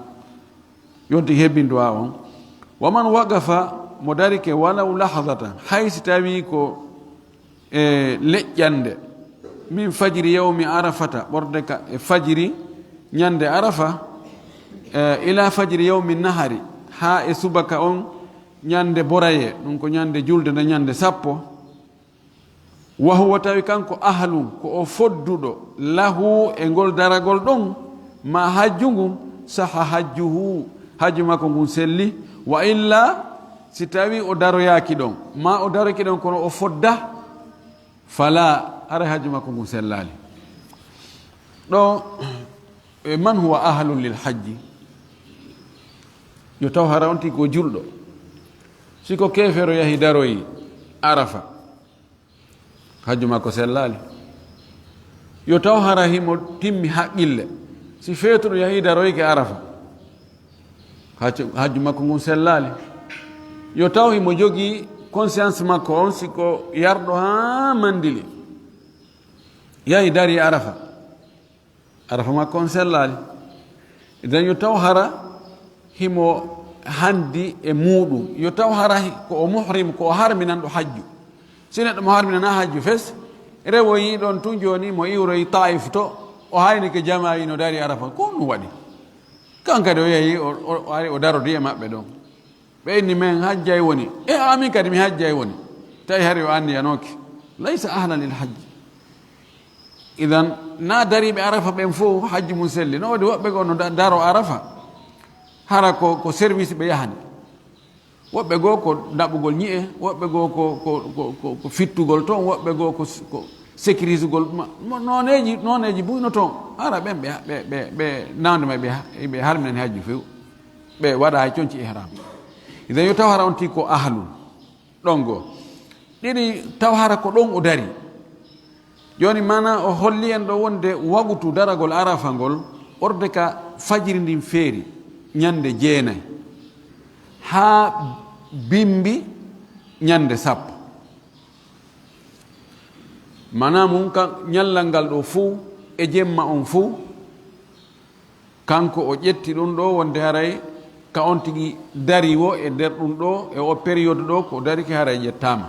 Yo on tigi hebbin du'a on. Wa man waqafa, mo darike walaw lahzatan, hay si tawii ko e leƴƴannde, min fajri yawmi Arafata, ɓorde ka e fajiri ñande Arafa, e ila fajri yawmi nahari, haa e subaka on ñande boraye, ɗum ko ñande julde nde, ñande sappo. Wa huwa, tawi kanko ahlun, ko o fodduɗo, lahu, e ngol daragol ɗon, ma hajju ngun, saha hajjuhu, hajju makko ngun selli. Wa illa, si tawi o daroyaaki ɗon, ma o daroyke ɗon kono o fodda, fala, haray hajju makko ngun sellaali. Ɗo, e man huwa ahlun lil hajji? Yo taw hara on tigi ko julɗo. Si ko keefeero yahi daroyi Arafa, hajju makko sellaali. Yo taw hara himo timmi haqqille. Si feetuɗo yahi daroyke Arafa, hajju, hajju makko ngun sellaali. Yo taw himo jogii conscience makko on, si ko yarɗo haa mandili, yahi dari Arafa, Arafa makko on sellaali. Idan yo taw hara himo handi e muuɗum. Yo taw hara hi-, ko o muhrim, ko o harminanɗo hajju. Si neɗɗo mo harminanaa hajju fes, rewoyii ɗon tun jooni, mo iwroyi Taif to, o haynike jamaa yi no dari Arafa. Ko ɗum waɗi? Kan kadi o yehi, o, o, o ari, o darodi e maɓɓe ɗon. Ɓe inni, "Men hajjay woni." "E, amin kadi mi hajjay woni." Tawi hari o anniyanooki. Laysa ahlan lil hajji. Idan, na dariiɓe Arafa ɓen fof hajji mum selli. No waɗi woɓɓe goo no da-, daro Arafa, hara ko, ko service ɓe yahani. Woɓɓe goo ko daɓɓugol ñi'e, woɓɓe goo ko, ko, ko, ko, ko fittugol toon, woɓɓe goo ko s-, ko sécurisugol ma-, mo-, nooneeji, nooneeji buy no toon. Hara ɓen ɓe, ɓe, ɓe, ɓe nande may ɓe ha-, ɓe harminani hajju few. Ɓe waɗa hay conci ihram. Idan yo taw hara on tigi ko ahlun. Ɗon goo. Ɗiɗi, taw hara ko ɗon o dari. Jooni, maanaa o holli en ɗo wonde wagutu daragol Arafa ngol, ɓorde ka fajiri ndin feeri, ñande jeenay, haa bimbi ñande sappo. Maanaa mum ka ñallal ngal ɗoo fuu e jemma on fuu, kanko o ƴetti ɗum ɗoo wonde haray ka on tigi dari wo e nder ɗum ɗoo, e o période ɗoo ko darike haray ƴettaama.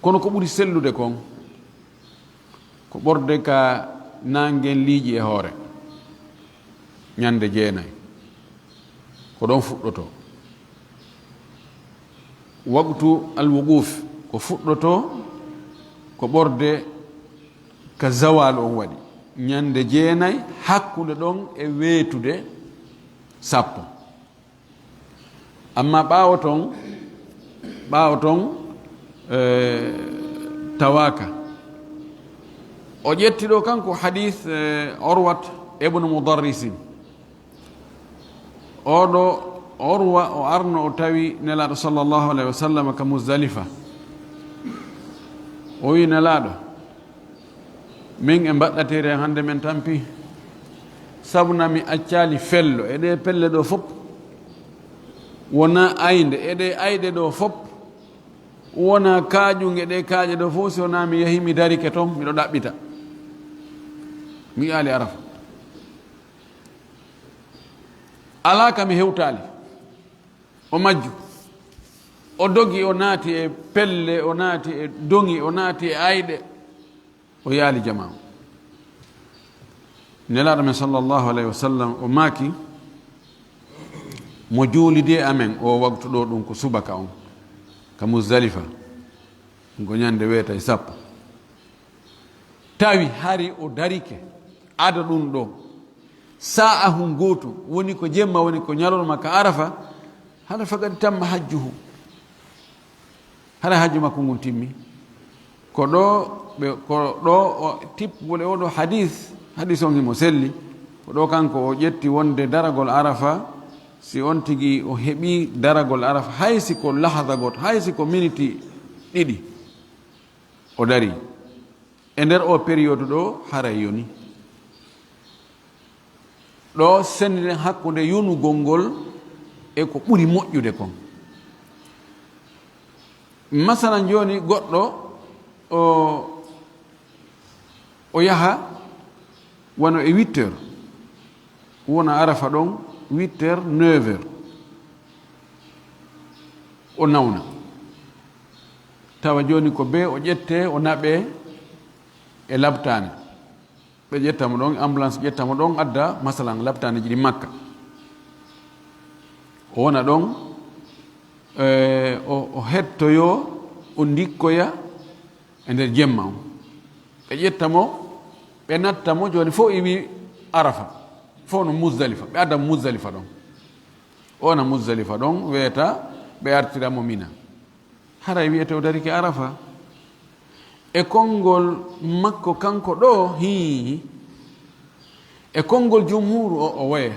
Kono ko ɓuri sellude kon, ko ɓorde ka naangen liiƴi e hoore, ñande jeenay. Ko ɗon fuɗɗotoo. Waqtu al-wuquf, ko fuɗɗotoo, ko ɓorde ka zawal on waɗi. Ñande jeenay, hakkunde ɗon e weetude sappo. Amma ɓaawo ton, ɓaawo ton, eh, tawaaka. O ƴetti ɗo kanko hadith, eh, Urwat ibn Mudarrisin. Oɗo Urwa o arno o tawi Nelaaɗo sallallahu alayhi wa sallam ka Muzdalifa. O wi, "Nelaaɗo, min e mbaɗɗateeri en hannde men tampi, sabu na mi accaali fello e ɗee pelle ɗo fop, wona aynde e ɗee ayɗe ɗo fop, wona kaaƴun e ɗee kaaƴe ɗo fof, si wona mi yahi mi darike ton, miɗo ɗaɓɓita. Mi yi'aali Arafa. Alaa ka mi hewtaali." O majju. O dogi, o naati e pelle, o naati e doŋi, o naati e ayɗe. O yaali jamaa. Nelaaɗo men sallallahu alayhi wa sallam, o maaki, "Mo juulidi e amen o waqtu ɗo, ɗum ko subaka on, ka Muzdalifa, ɗum ko ñande weeta e sappo. Tawi hari o darike ada ɗum ɗo, sa'ahun gootu, woni ko jemma, woni ko ñalorma ka Arafa, hara faqad tamma hajjuhu." Hara hajju makko ngun timmi. Ko ɗo ɓe, ko ɗo o tippugol e oɗo hadis, hadis on himo selli. Ko ɗo kanko o ƴetti wonde daragol Arafa, si on tigi o heɓi daragol Arafa, hay si ko lahaza gooto, hay si ko miniti ɗiɗi o dari. E nder o période ɗo, haray yoni. Ɗo sendiren hakkunde yonugol ngol e ko ɓuri moƴƴude kon. Masalan, jooni goɗɗo o, o yaha wano e huit heures, wona Arafa ɗon huit heures, neuf heures, o nawna. Tawa jooni ko bee o ƴettee, o naɓee e labtaane. Ɓe ƴetta mo ɗon, ambulance ƴetta mo ɗon, adda, masalan, labtaane jiɗi Makka. O wona ɗon, e, o, o hettoyoo, o ndikkoya e nder jemma on. Ɓe ƴetta mo, ɓe natta mo, jooni fof iwi Arafa. Fof no Muzdalifa, ɓe adda mo Muzdalifa ɗon. O wona Muzdalifa ɗon, weeta, ɓe artira mo Mina. Haray wi'ete o darike Arafa. E konngol makko kanko ɗo, hii. E konngol jumhuuru o, o woye.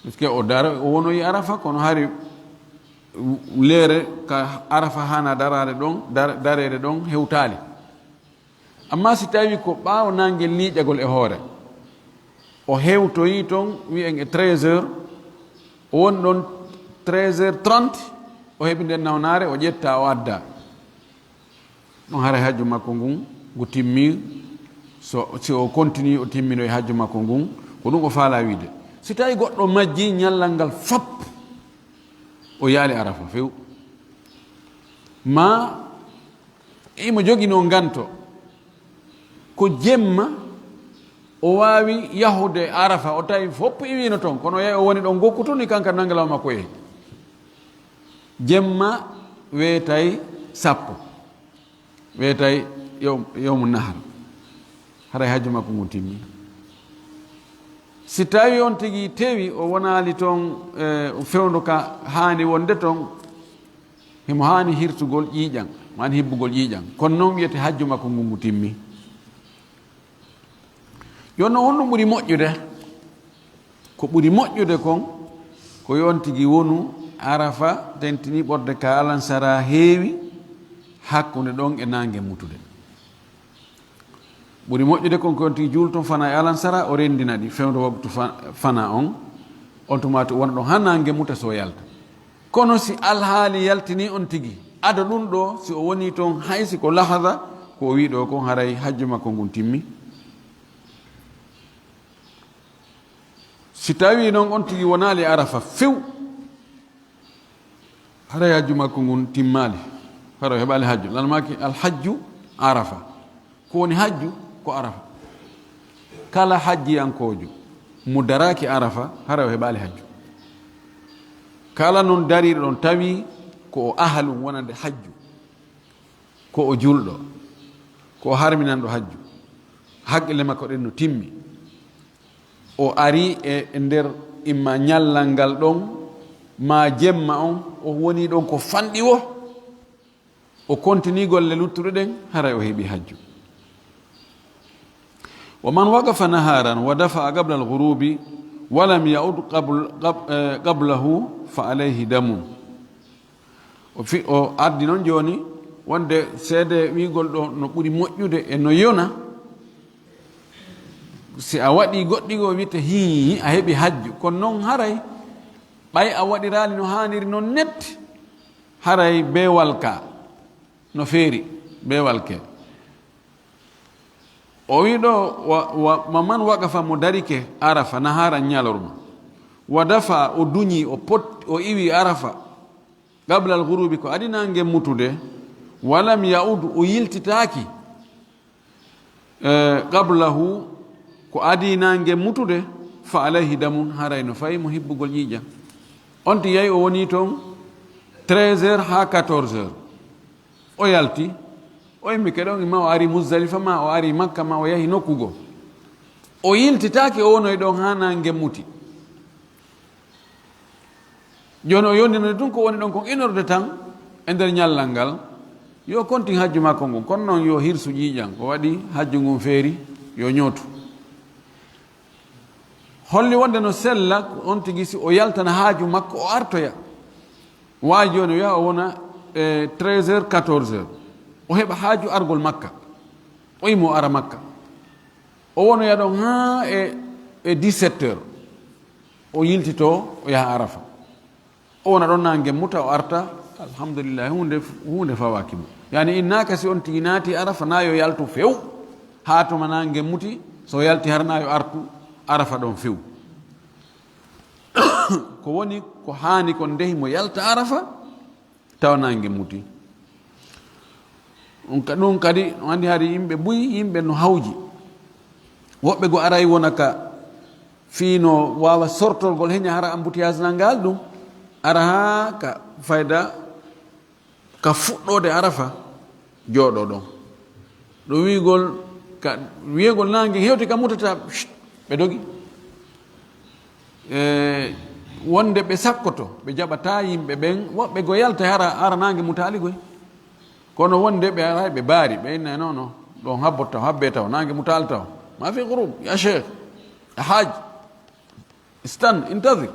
Parce que o dara, o wonoyi Arafa, kono hari Leere ka Arafa hana daraade ɗon, dar-, dareede ɗon hewtaali. Amma si tawi ko ɓaawo nangel liiƴagol e hoore, o hewtoyi ton, wi'en e treize heures, o woni ɗon treize heures trente, o heɓi nden nawnaare, o ƴetta, o adda. Ɗum haray hajju makko ngun, ngu timmi. So, si o continue, o timminoyi hajju makko ngun, ko ɗum o faala wiide. Si tawi goɗɗo majji ñallal ngal fop, o yaali Arafa few. Ma imo joginoo nganto, ko jemma o waawi yahude Arafa, o tawi fop iwiino ton, kono o yahi o woni ɗon gokku tun, ni kanka nangalaw makko yehi. Jemma weetay sappo, weetay yow-, yowmu nahar, haray hajju makko ngun timmi. Si tawi on tigi tewi, o wonaali ton, eh, fewndo ka haani wonde ton, himo haani hirtugol ƴiiƴan, mo haani hibbugol ƴiiƴan. Kono non wiyete hajju makko ngun ngu timmi. Yo no honɗum ɓuri moƴƴude? Ko ɓuri moƴƴude kon, ko yo on tigi wonu Arafa, tentini ɓorde ka alansara heewi hakkunde ɗon e naange mutude. Ɓuri moƴƴude kon ko on tigi juulton fana e alansara, o renndina ɗi fewndo waktu fa-, fana on, on tuma to wona ɗon haa naange muta so yalta. Kono si alhaali yaltini on tigi, ado ɗum ɗo, si o woni ton hay si ko lahada, ko o wii ɗo kon haray hajju makko ngun timmi. Si tawi non on tigi wonaali Arafa few, haray hajju makko ngun timmaali. Haray o heɓaali hajju. Lan maaki alhajju Arafa. Ko woni hajju? Ko Arafa. Kala hajjiyankoojo mo daraaki Arafa, haray o heɓaali hajju. Kala non dariiɗo ɗon tawi ko o ahalun wonande hajju, ko o julɗo, ko o harminanɗo hajju, haqqille makko ɗen no timmi, o ari e, e nder imma ñallal ngal ɗon, ma jemma on, o woni ɗon ko fanɗi wo, o kontini golle luttuɗe ɗen, haray o heɓi hajju. ومن وقف نهارا ودفع قبل الغروب ولم يعد قبل-، قب-، eh, قبله فعليه دم. O fi-, o addi non jooni wonde seede wiigol ɗo no ɓuri moƴƴude e no yona. Si a waɗi goɗɗi goo, wiite hii, a heɓi hajju. Kono non haray, ɓay a waɗiraali no haaniri non net, haray beewal ka no feeri, beewal ke. O wi ɗo, wa, wa, wa man waqafa, mo darike Arafa, nahaaran, ñalorma, wa dafa, o duñi, o pot-, o iwi Arafa, qabla al ghurubi, ko adi naange mutude, walam ya'ud, o yiltitaaki, eh, qablahu, ko adi naange mutude, fa alayhi damun, haray no fayi mo hibbugol ƴiiƴam. On ti yahi o woni toon treize heures haa quatorze heures. O yalti, o immike ɗon, ma o ari Muzdalifa, ma o ari Makka, ma o yahi nokku goo. O yiltitaaki, o wonoyi ɗon haa naange muti. Jooni o yondinani ɗum ko woni ɗon kon une heure de temps e nder ñallal ngal. Yo kontin hajju makko ngun, kono noon yo hirsu ƴiiƴam, o waɗi hajju ngun feeri, yo ñootu. Holli wonde no sella ko on tigi, si o yaltana haaju makko, o artoya. Waawi jooni o yaha o wona e treize heures, quatorze heures. O heɓa haaju argol Makka. O imo ara Makka. O wonoya ɗon haa e, e dix-sept heures. O yiltitoo, o yaha Arafa. O wona ɗon naange muta, o arta, alhamdulillah, huunde, huunde fawaaki mo. Yani, innaaka si on tigi naati Arafa, na yo yaltu few, haa tuma naange muti, so yalti har na yo artu Arafa ɗon few. Ko woni, ko haani kon nde himo yalta Arafa, tawa naange muti. Ɗum ka-, ɗum kadi, on anndi hari yimɓe buy, yimɓe no hawji. Woɓɓe go aray wona ka fii no waawa sortorgol heña hara embouteillage nangal ɗum. Ara haa ka fayda, ka fuɗɗoode Arafa, jooɗo ɗon. Ɗum wiigol, ka wiegol naange hewti ka mutata, pshht, ɓe dogi. E, wonde ɓe sakkoto, ɓe jaɓata yimɓe ɓen, woɓɓe go yalta hara, ara naange mutaali goy. Kono wonde ɓe aray, ɓe baari, ɓe inna non, non, ɗon habbo taw, habbe taw, naange mutaali taw. Ma fi ghurub, ya sheikh, ya haj, istan, intazir.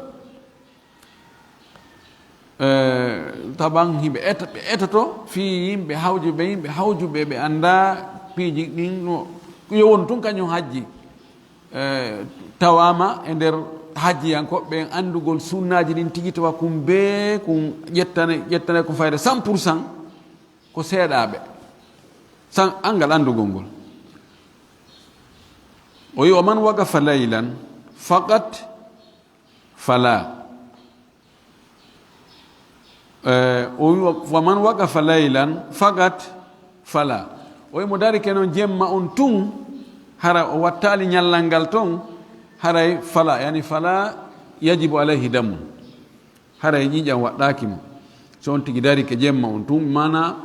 Eh, taban himɓe eta-, ɓe etoto fii yimɓe hawjuɓe, yimɓe hawjuɓe ɓe anndaa piiji ɗin, no, yo won tun kañum hajji. Eh, tawaama e nder hajjiyankooɓe ɓen anndugol sunnaaji ɗin tigi tawa kun bee kun ƴettane, ƴettane kun fayda cent pour cent, ko seeɗaaɓe. San-, anngal anndugol ngol. O wi, "Wa man waqafa laylan faqat fala." Eh, o wi, "Wa man waqafa laylan faqat fala." O wi, mo dari ke non jemma on tun, hara o wattaali ñallal ngal ton, haray fala, yani fala yajibu alayhi damun. Haray ƴiiƴam waɗɗaaki mo. So on tigi dari ke jemma on tun, mana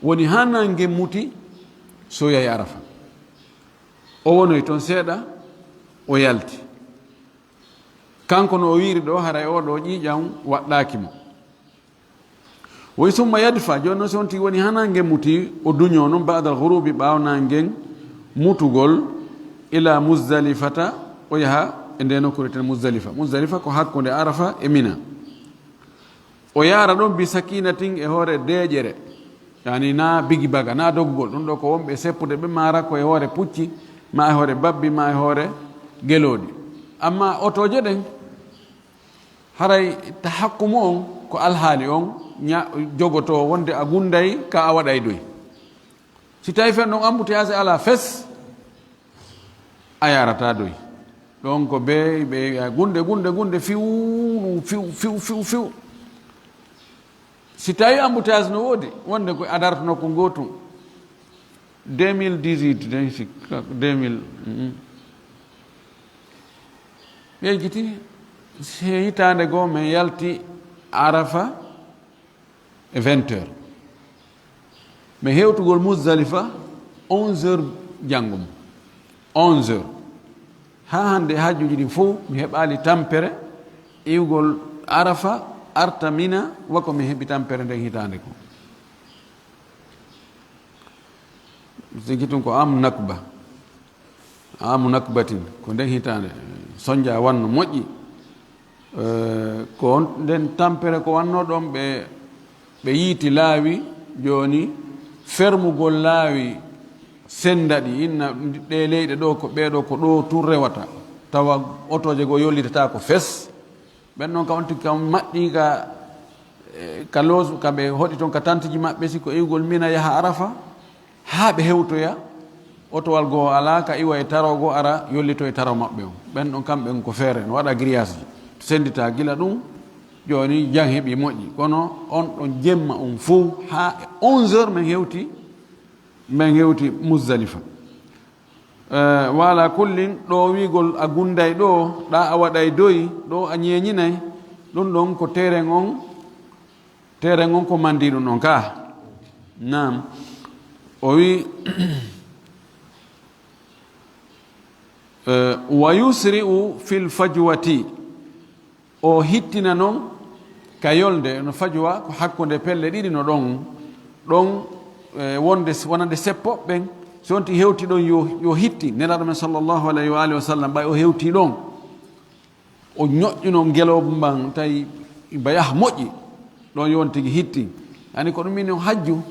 woni haa nange muti, so yahi Arafa. O wonoy ton seeɗa, o yalti. Kanko no o wiiri ɗo, haray o ɗo ƴiiƴam waɗɗaaki mo. Woy summa yadfa, jooni noon so on tigi woni haa nange muti, o duñoo noon ba'dal ghurubi, ɓaawo nangen mutugol, ila Muzdalifata, o yaha e nde nokkuure ten Muzdalifa. Muzdalifa ko hakkunde Arafa e Mina. O yaara ɗon bi sakinatin e hoore deeƴere, yani na bigi baga, na dogugol. Ɗum ɗo ko wonɓe seppude ɓe maara ko e hoore pucci, ma e hoore babbi, ma e hoore gelooɗi. Amma otooje ɗen, haray tahakkumu on ko alhaali on ña-, jogotoo wonde a gunday ka a waɗay doy. Si tawi fen ɗon embouteillage alaa fes, a yaarataa doy. Ɗon ko be, be gunde, gunde, gunde, fiw, fiw, fiw, fiw, fiw. Si tawi embouteillage no woodi, wonde ko a darto nokku gootu. Deux mille dix-huit, den sikka, deux mille, mm. Ɓe jiti, se hitaande goo men yalti Arafa, e vingt heures. Mi hewtugol Muzdalifa onze heures janngo mum. Onze heures. Haa hannde hajjuuji ɗin fof mi heɓaali tampere iwgol Arafa, arta Mina, wako mi heɓi tampere nden hitaande ko. Sigi tun ko am Nakba. Amu Nakbatin, ko nden hitaande, sonja wanno moƴƴi. Eh, ko on, nden tampere ko wanno ɗon, ɓe, ɓe yiiti laawi, jooni fermugol laawi senda ɗi, inna ɗe leyɗe ɗo ko ɓee ɗo, ko ɗo tun rewata. Tawa otooje goo yollitata ko fes. Ɓen ɗon ka on tigi kam maɓɓi ka, eh, ka loosu, ka ɓe hoɗi ton ka tantiji maɓɓe, si ko iwgol Mina yaha Arafa, haa ɓe hewtoya, otowal goo alaa ka iwa e taro goo ara yollito e taro maɓɓe on. Ɓen ɗon kamɓe on ko feere, no waɗa grillage ji. Sendita gila ɗum, jooni jam heɓi moƴƴi. Kono on ɗon jemma on fow, haa e onze heures men hewti, men hewti Muzdalifa. Eh, wa ala kullin, ɗo wiigol a gunday ɗo, ɗa a waɗay doy, ɗo a ñeeñinay, ɗum ɗon ko teeren on, teeren on ko mandi ɗum ɗon ka. Naam. O wi, eh, wa yusri'u fil fajwati. O hittina non ka yolde, no fajwa ko hakkunde pelle ɗiɗi no ɗon, ɗon, eh, wonde, wonande seppo ɓen, so on tigi hewti ɗon yo, yo hitti. Nelaaɗo men sallallahu alayhi wa alihi wa sallam, ɓay o hewti ɗon, o ñoƴƴuno ngelooba mban, tawi ba yaha moƴƴi, ɗon yo on tigi hitti. Ani ko ɗum min on hajju,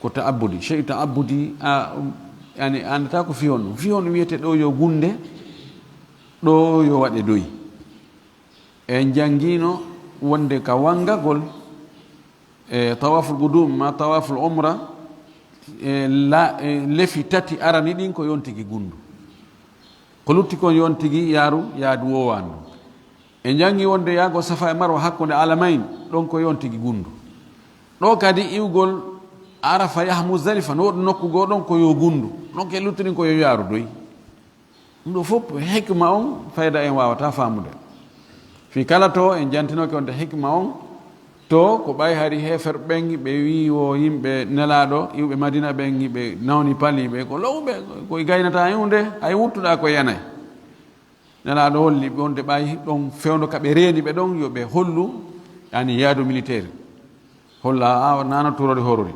ko ta'abbudi, shey ta'abbudi, a, um, yani, a anndataa ko fii honɗum. Fii honɗum wiyete ɗo yo gunde, ɗo yo waɗe doy. En janngino wonde ka wanngagol, e tawaful qudum ma tawaful umra, e la, e lefi tati arani ɗin ko yontigi gundu. Ko lutti kon yontigi yaaru, yaadu woowaandu. En janngi wonde yaago Safa e Marwa hakkunde alamayn, ɗon ko yontigi gundu. Ɗo kadi iwgol Arafa yaha Muzdalifa, no woɗɗi nokku goo ɗon ko yo gundu. Ɗon ke luttuɗin ko yo yaaru doy. Ɗum ɗo fof hikma on fayda en waawata faamude. Fii kala to en jantinoke wonde hikma on, to ko ɓay hari heefer ɓen ɓe wii wo yimɓe Nelaaɗo, iwɓe Madina ɓen, ɓe nawni paliɓe, ko lowɓe, ko gaynata e hunde, hay wuttuɗa ko yanay. Nelaaɗo holli ɓe wonde ɓay ɗon fewndo ka ɓe reeni ɓe ɗon, yo ɓe hollu, yani yaadu militaire. Holla a nana turori horori.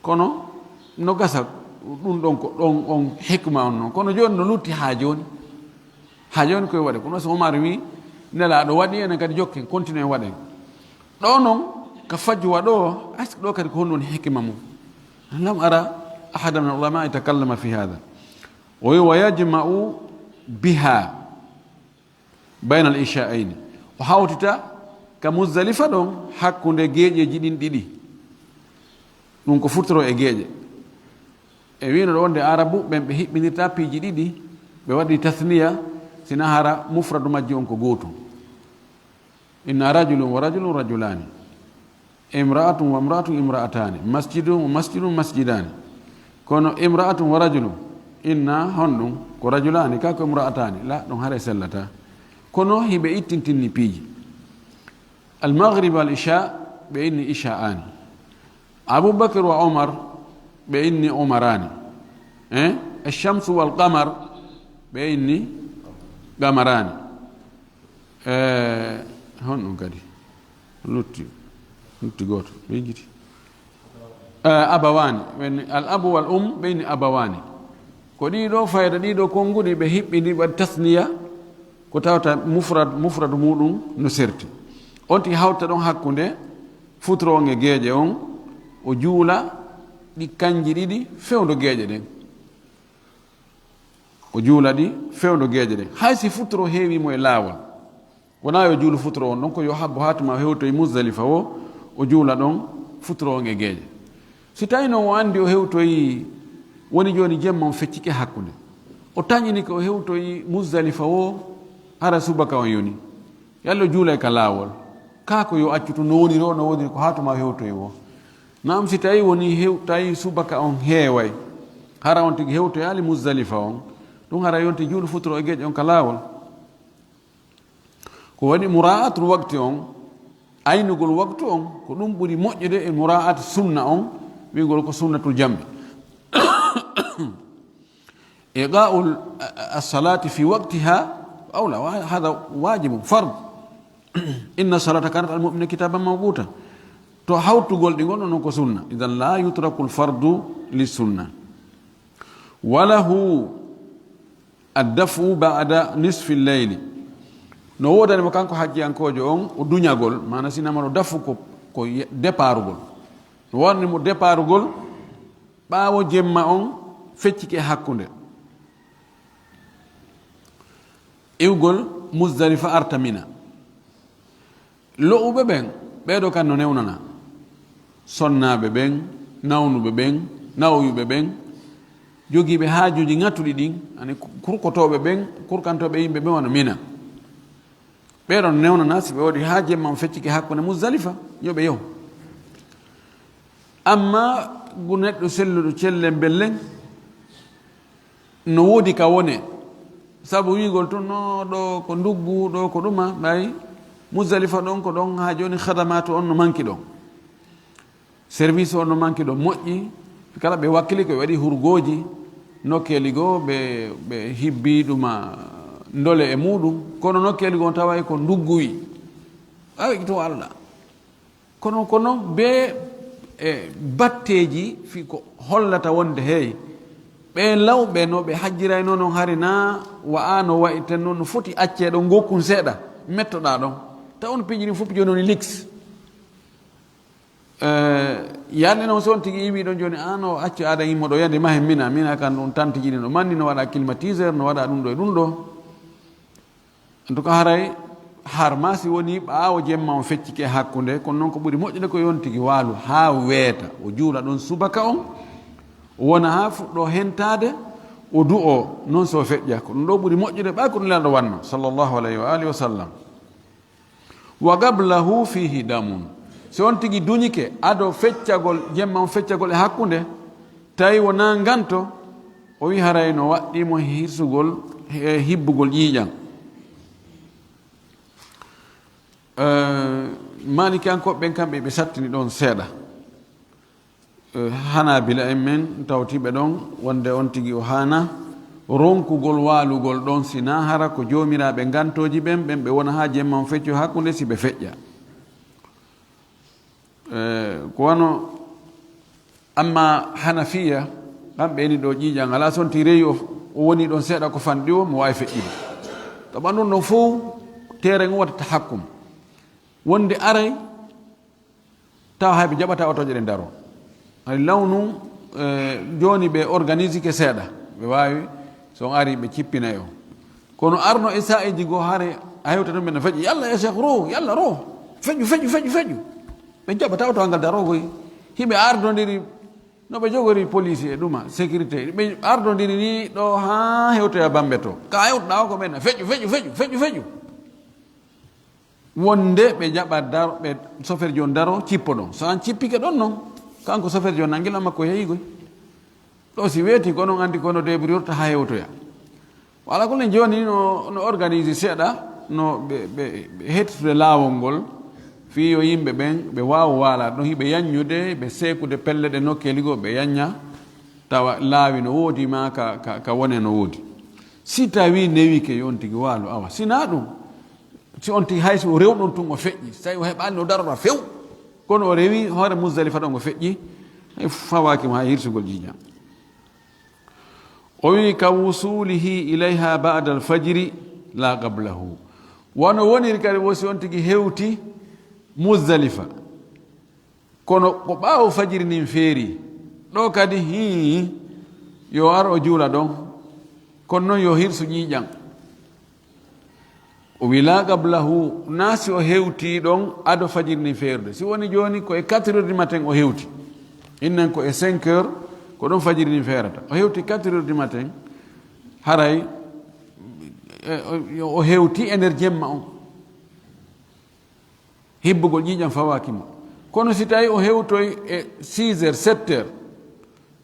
Kono no gasa ɗum ɗon ko ɗon on hikma on non. Kono jooni no lutti haa jooni. Haa jooni koye waɗe. Kono so Omar wi, Nelaaɗo waɗi, enen kadi jokken, continue waɗen. Ɗo noon, ka fajwa ɗo, est-ce que ɗo kadi ko honɗum woni hikima mum? Lam ara ahada min al-ulama yatakallama fi hada. O wi, "Wa yajma'u biha bayna al-isha'ayni." O hawtita ka Muzdalifa ɗon hakkunde geeƴeeji ɗin ɗiɗi. Ɗum ko futuro e geeƴe. E wino ɗo wonde Arabu ɓen ɓe hiɓɓinirta piiji ɗiɗi, ɓe waɗi tasniya, sina hara mufradu majji on ko gootum. Inna rajulun wa rajulun rajulani. Imra'atun wa imra'atun imra'atani. Masjidun wa masjidun masjidani. Kono imra'atun wa rajulun. Inna honɗum? Ko rajulani, ka ko imra'atani. La, ɗum hare sellata. Kono hiɓe ittintinni piiji. Al maghrib wal isha, ɓe inni isha'ani. Abubakar wa Omar, ɓe inni Omarani. Eh? Ash-shamsu wal qamar, ɓe inni qamarani. Eh, honɗum kadi? Lutti, lutti gooto, ɓe jiti. Eh, abawani, ɓe inni al abu wal um, ɓe inni abawani. Ko ɗiɗo fayda, ɗiɗo konguɗi, ɓe hiɓɓini, waɗi tasniya, ko tawata mufrad, mufradu muɗum no serti. On tigi hawta ɗon hakkunde futuro on e geeƴe on, o juula ɗi kanji ɗiɗi fewndo geeƴe ɗen. O juula ɗi fewndo geeƴe ɗen. Hay si futuro heewi mo e laawol, wonaa yo juulu futuro on ɗon, ko yo habbo haa tuma o hewtoyi Muzdalifa o, o juula ɗon futuro on e geeƴe. Si tawi noon o anndi o hewtoyi, woni jooni jemma on feccike hakkunde. O taƴini ko o hewtoyi Muzdalifa o, hara subaka on yoni. Yalla o juulay ka laawol. Kaa ko yo accu tun no woniri o, no woniri ko haa tuma o hewtoyi o. Naam, si tawi woni hew-, tawi subaka on heeway, hara on tigi hewtoyaali Muzdalifa on, ɗum hara yonti juulu futuro e geeƴe on ka laawol. Ko waɗi mura'atul waqti on, aynugol waqtu on, ko ɗum ɓuri moƴƴude e mura'at sunna on, wi'gol ko sunnatul jam'i. Iqa'ul, a-, a-, as-salati fi waqtiha awla, wa hadha wajibun, fard. Inna salata kanat al mu'mina kitaban mawquta. To hawtugol ɗi ngon, non ko sunna. Idan la yutrakul fardu li sunna. Wa lahu ad-daf'u ba'da nisfi al-layli. No woodani mo kanko hajjiyankoojo on, o duñagol, maana sinama ɗo dafu ko, ko ye-, deparugol. No woodani mo deparugol ɓaawo jemma on feccike hakkunde. Iwgol Muzdalifa arta Mina. Lo'uɓe ɓen, ɓee ɗoo kan no newnana. Sonnaaɓe ɓen, nawnuɓe ɓen, nawoyuɓe ɓen, jogiiɓe haajuuji ŋatuɗi ɗin, ani kurkotooɓe ɓen, kurkantooɓe yimɓe ɓen wano Mina. Ɓee ɗoo no newnana si ɓe waɗi haa jemma on feccike hakkunde Muzdalifa, yo ɓe yahu. Amma gu neɗɗo selluɗo cellen bellen, no woodi ka wone, sabu wi'gol tun, "No, ɗo ko nduggu, ɗo ko ɗuma," ɓay Muzdalifa ɗon ko ɗon haa jooni khadamatu on no manki ɗon. Service on no manki ɗon moƴƴi, kala ɓe wakkili ko ɓe waɗi hurgooji, nokkeeli goo ɓe, ɓe hibbi ɗuma ndole e muɗum, kono nokkeeli goo taway ko nduggu wi. Awi to Allah. Kono, kono be, e, batteeji fi ko hollata wonde, hey, ɓe lawɓe no ɓe hajjirayno non hari na wa'a no wa'iten non, no foti accee ɗon, gokkun seeɗa, mettoɗaa ɗon. Ta on piiji ɗin fof jooni woni liks. Eh, yaade noon so on tigi iwi ɗon jooni, an o accu aada yimmo ɗo yande mahe Mina, Mina kan ɗum tantiji ɗin ɗo manni, no waɗa climatiseur, no waɗa ɗum ɗo e ɗum ɗo. En tout cas, haray har ma si woni ɓaawo jemma on feccike hakkunde, kono noon ko ɓuri moƴƴude ko yon tigi waalu haa weeta, o juula ɗon subaka on, o wona haa fuɗɗo hentaade, o du'o noon so feƴƴa. Ko ɗum ɗo ɓuri moƴƴude, ɓay ko ɗum Nelaaɗo wanno, sallallahu alayhi wa alihi wa sallam. Wa qablahu fihi damun. Si on tigi duñike ado feccagol, jemma on feccagol e hakkunde, tawi wona nganto, o wi haray no waɗɗii mo hirsugol, e hibbugol ƴiiƴan. Eh, Maalikiyankooɓe ɓen kamɓe ɓe sattini ɗon seeɗa. Eh, Hanaabila en men tawti ɓe ɗon wonde on tigi o haana ronkugol waalugol ɗon, si na hara ko joomiraaɓe ngantooji ɓen, ɓen ɓe wona haa jemma on fecco hakkunde si ɓe feƴƴa. Eh, ko wano, amma Hanafiya, kamɓe ni ɗo ƴiiƴan alaa, so on tigi rewi o, o woni ɗon seeɗa ko fanɗi o, mo waawi feƴƴude. Tawa ɗum ɗon fow, teeren o waɗata tahakkum. Wonde aray, Tawa hay ɓe jaɓata otoje ɗen daro. Hay lawnu, eh, jooni ɓe organise ke seeɗa. Ɓe waawi, so on ari ɓe cippinay on. Kono arno e sa'eji goo hare a hewta ɗum ɓe no feƴƴi. "Yalla ya Cheikh ro, yalla ro. Feƴƴu, feƴƴu, feƴƴu, feƴƴu." Ɓe jaɓata oto ngal daro koy. Hiɓe ardondiri no ɓe jogori police e ɗuma, sécurité. Ɓe ardondiri ni ɗo haa hewtoya Bambe to. Ka hewtoɗa o ko ɓen, "Feƴƴu, feƴƴu, feƴƴu, feƴƴu, feƴƴu." Wonde ɓe jaɓa daro, ɓe soferjo on daro, cippo ɗon. So an cippike ɗon non, kanko soferjo on nangila makko yeeyi koy. Ɗo si weeti ko non andi kono débrouillirta haa hewtoya. Wala ko len jooni no, no organise seeɗa, no ɓe, ɓe, ɓe hettitude laawol ngol, fii yo yimɓe ɓen ɓe waawa waalaade ɗon, hiɓe yaññude, ɓe seekude pelle ɗe nokkeeli goo, ɓe yañña, tawa laawi no woodi maa ka, ka, ka wone no woodi. Si tawi newike yo on tigi waalu, awa, si naa ɗum, si on tigi hay si o rewɗon tun o feƴƴi, si tawi o heɓaali no darora few, kono o rewi hoore Muzdalifa ɗon o feƴƴi, hay fawaaki mo hay hirsugol jiiña. O wi, "Ka wusulihi ilayha ba'da al-fajri la qablahu." Wano woniri kadi wo si on tigi hewti Muzdalifa. Kono ko ɓaawo fajiri ndin feeri. Ɗo kadi, hii, yo ar o juula ɗon. Kono non yo hirsu ƴiiƴan. O wi, "La qablahu", naa si o hewti ɗon ado fajiri ndin feerude. Si woni jooni ko e quatre heures du matin o hewti. Innen ko e cinq heures, ko ɗon fajiri ndin feerata. O hewti quatre heures du matin, haray, e, o, o hewti e nder jemma on. Hibbugol ƴiiƴan fawaaki mo. Kono si tawi o hewtoy e six heures, sept heures,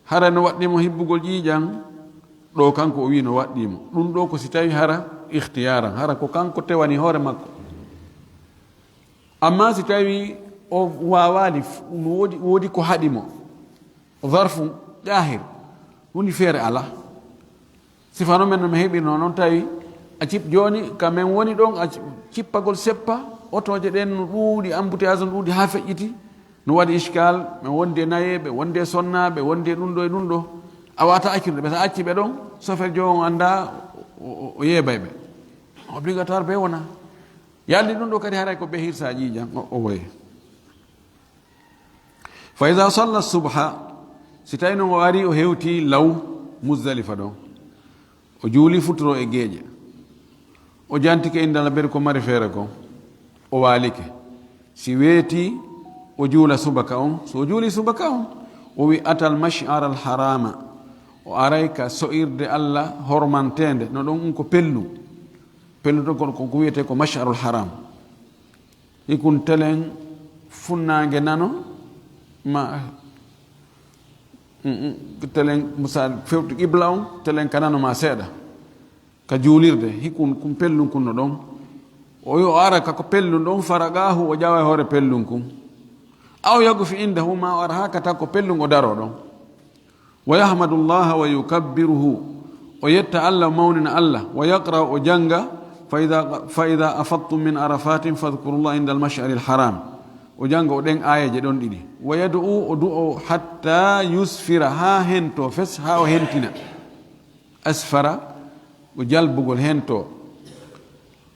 hara no waɗɗii mo hibbugol ƴiiƴan, ɗo kanko o wi no waɗɗii mo. Ɗum ɗo ko si tawi hara ikhtiyaran, hara ko kanko tewani hoore makko. Amma si tawi o waawaali, f-, no woodi, woodi ko haɗi mo, zarfu qahir, hundi feere alaa. Sifano men no mi heɓirno noon tawi a cip-, jooni ka men woni ɗon, a ci-, cippagol seppa, otooje ɗen no ɗuuɗi, embouteillage no ɗuuɗi haa feƴƴiti, no waɗi iskal, men wondi e nayeeɓe, wondi e sonnaaɓe, wondi e ɗum ɗo e ɗum ɗo. A waata accirde ɓe, so a acci ɓe ɗon, chauffeur jo on annda o, o, o yeebay ɓe. Obligatoire ɓe wona. Yalni ɗum ɗo kadi haray ko ɓe hirsa ƴiiƴan, o, o woye. Fa iza salla subha, si tawi non o ari o hewti law Muzdalifa ɗon, o juuli futuro e geeƴe, o jantike inda Allah ɓeɗe ko mari feere kon, o waalike. Si weeti, o juula subaka on, so o juuli subaka on, o wi atal mash'ar al harama, o aray ka so'irde Allah hormanteende, no ɗon ɗum ko pellu. Pellu ɗon ko, ko, ko wiyete ko mash'arul haram. Hikun telen funnaange nano, ma, mm, mm, telen musa fewtu qibla on, telen ka nano ma seeɗa. Ka juulirde, hikun kun pellun kun no ɗon. O yo ara ka ko pellun ɗon, faragahu, o ƴawa e hoore pellun kun. Aw yagufi indahu, ma o ara haa kata ko pellun o daro ɗon. Wa yahmadullaha wa yukabbiruhu, o yetta Allah, o mawnina Allah, wa yaqra, o jannga, fa idha, fa idha afadtum min arafatin fadhkurullah inda al-mash'ari al-haram. O jannga o ɗen aayeeje ɗon ɗiɗi. Wa yad'u, o du'o, hatta yusfira, haa hento fes, haa o hentina. Asfara, ko jalbugol hento.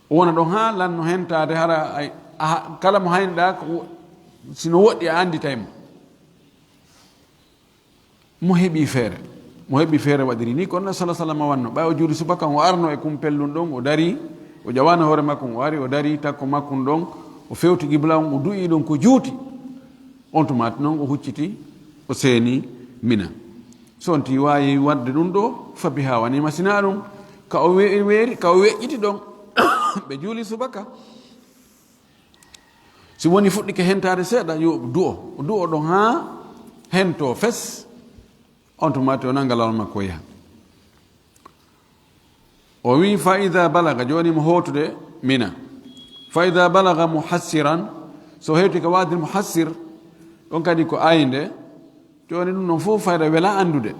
O wona ɗon haa lanno hentaade, hara ay, aha, kala mo hayniɗaa, ko, si no woɗɗi a annditay mo. Mo heɓi feere, mo heɓi feere waɗiri ni, kono Nabi sallallahu alaihi wasallam wanno. Ɓay o juuli subaka, o arno e kumpel ɗum ɗon, o dari, o ƴawaano hoore makko, o ari, o dari takko makko ɗon, o fewti qibla on, o du'i ɗon ko juuti. On tuma non o hucciti, o seeni Mina. So on ti waawi waɗde ɗum ɗo, fa biha wa ni'ma, sina ɗum, ka o we-, weeri, ka o weƴƴiti ɗon, ɓe juuli subaka. Si woni fuɗɗike hentaade seeɗa, yo du'o. O du'o ɗon haa hento fes. On tuma o nanga lawol makko o yaha. O wi, "Fa idha balaga", jooni mo hootude Mina. "Fa idha balaga muhassiran", so hewti ka Wadi Muhassir, ɗon kadi ko aynde. Jooni ɗum ɗon fof fayda wela anndude.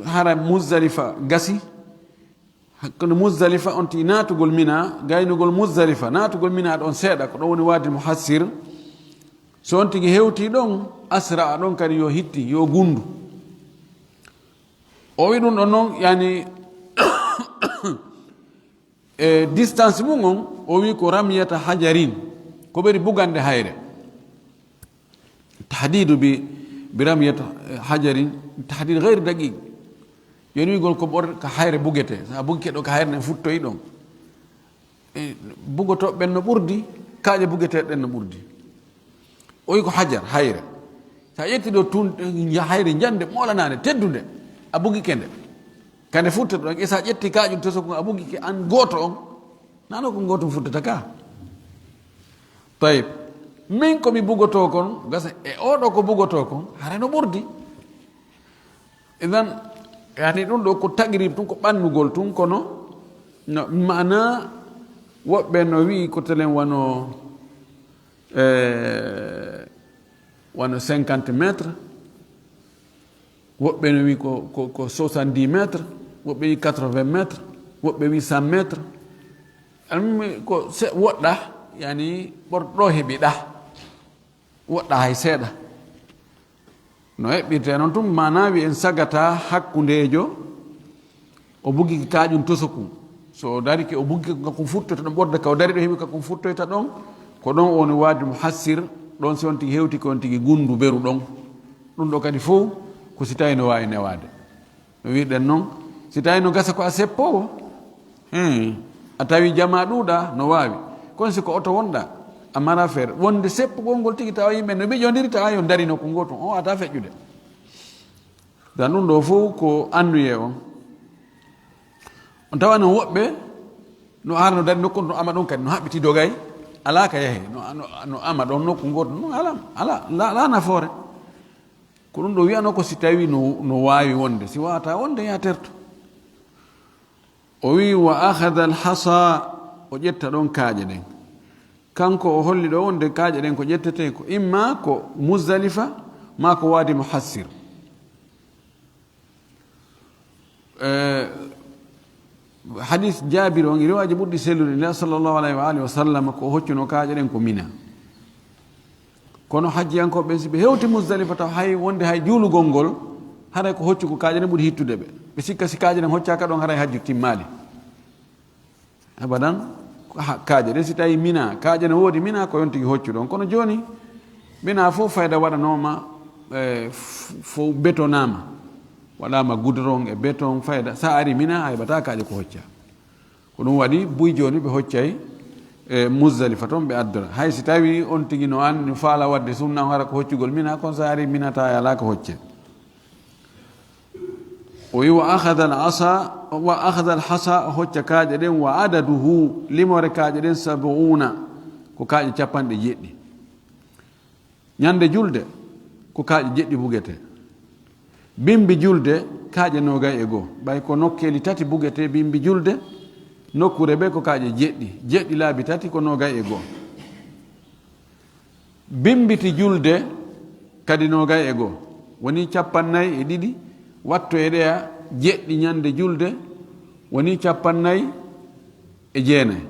Hara Muzdalifa gasi. Hakkunde Muzdalifa on ti naatugol Mina, gaynugol Muzdalifa, naatugol Mina ɗon seeɗa, ko ɗon woni Wadi Muhassir. So on tigi hewti ɗon, asra ɗon kadi yo hitti, yo gundu. O wi ɗum ɗon noon, yani, e distance mum on, o wi ko ramyata hajarin, ko ɓuri bugande hayre. Tahdidu bi bi ramyat hajarin, tahdid gayri daqiq. Yoni wigol ko ɓor ka hayre bugete, sa bugike ɗo ka hayre nden futtoyi ɗon. E, bugotoɓe ɓen no ɓurdi, kaaƴe bugeteeɗe ɗen no ɓurdi. O wi ko hajar, hayre. Sa ƴetti ɗo tun, hayre njande, moolanaande, teddunde, a bugike nde. Kande futtata ɗon, e sa ƴetti kaaƴum toso kon, a bugike an gooto on, nano ko gootum futtata ka. Tayib, min ko mi bugotoo kon, gasa e oɗo ko bugotoo kon, hara no ɓurdi. Idan, yani ɗum ɗo ko tagrib tun, ko ɓannugol tun, kono no maana woɓɓe no wi'i ko telen wano, eh, wano cinquante mètres, woɓɓe no wi'i ko, ko, ko soixante-dix mètres, woɓɓe wi'i quatre-vingts mètres, woɓɓe wi'i cent mètres. Almimi ko se-, woɗɗa, yani ɓorɗo heɓi ɗa, woɗɗa hay seeɗa. No eɓɓirte noon tun, maanaa wi en sagata hakkundeejo, o bugiki kaaƴum tosokum. So o darike, o bugike ko kakum futtoyta ɗon ɓorde ka, o dari ɗo heɓi kakum futtoyta ɗon, ko ɗon o woni waadi mo hassir, ɗon si on tigi hewti ko on tigi gunndu beru ɗon. Ɗum ɗo kadi fof ko si tawi no waawi newaade. No wiɗen noon, si tawi no gasa ko a seppoowo, Hum, a tawi jamaa ɗuuɗa, no waawi. Kono si ko oto wonɗa, a mara feere. Wonde seppugol ngol tigi tawa yimɓe no miƴodiri, tawa yo ndari nokku ngootu, on wata feƴƴude. Dan ɗum ɗo fof ko annuye on. On tawa no woɓɓe, no ara no dari nokku on, no ama ɗon kadi, no haɓɓiti dogay, alaa ka yahe, no, no, no ama ɗon nokku ngootu, no ala, ala, la, la nafoore. Ko ɗum ɗo wiyano ko si tawi no, no waawi wonde, si wawata wonde ya terto. O wi, "Wa akhadha al-hasa," o ƴetta ɗon kaaƴe ɗen. Kanko o holli ɗo wonde kaaƴe ɗen ko ƴettete ko imma ko Muzdalifa, ma ko Wadi Muhassir. Eh, hadis Jabir on, riwaaji ɓurɗi sellude, Nela sallallahu alayhi wa alihi wa sallam ko o hoccuno kaaƴe ɗen ko Mina. Kono hajjiyankooɓe ɓen, si ɓe hewti Muzdalifa, taw hay wonde hay juulugol ngol, haray ko hoccugo kaaƴe ɗen ɓuri hittude ɓe. Ɓe sikka si kaaƴe ɗen hoccaaka ɗon, haray hajju timmaali. Abadan, ko ha-, kaaƴe ɗen, si tawi Mina, kaaƴe ne woodi Mina, ko yon tigi hoccu ɗon. Kono jooni, Mina fof fayda waɗanooma, eh, f-, fof betonaama. Waɗaama goudron e béton fayda. Sa ari Mina, a heɓataa kaaƴe ko hocca. Ko ɗum waɗi buy jooni ɓe hoccay, e, Muzdalifa toon ɓe addora. Hay si tawi on tigi no an, no faala waɗde sunna on hara ko hoccugol Mina, kono sa ari Mina ta yalaa ko hocce. O wi, "Wa akhadha al-asa, wa akhadha al-hasa," o hocca kaaƴe ɗen, "wa adaduhu," limore kaaƴe ɗen, "sab'una," ko kaaƴe capanɗe jeeɗiɗi. Ñande julde, ko kaaƴe jeɗɗi bugete. Bimbi julde, kaaƴe noogay e goo. Ɓay ko nokkeeli tati bugete bimbi julde, nokkuure ɓe ko kaaƴe jeɗɗi. Jeɗɗi laabi tati ko noogay e goo. Bimbiti julde kadi noogay e goo. Woni capannay e ɗiɗi, watto e ɗeya jeɗɗi ñande julde, woni capannay e jeenay.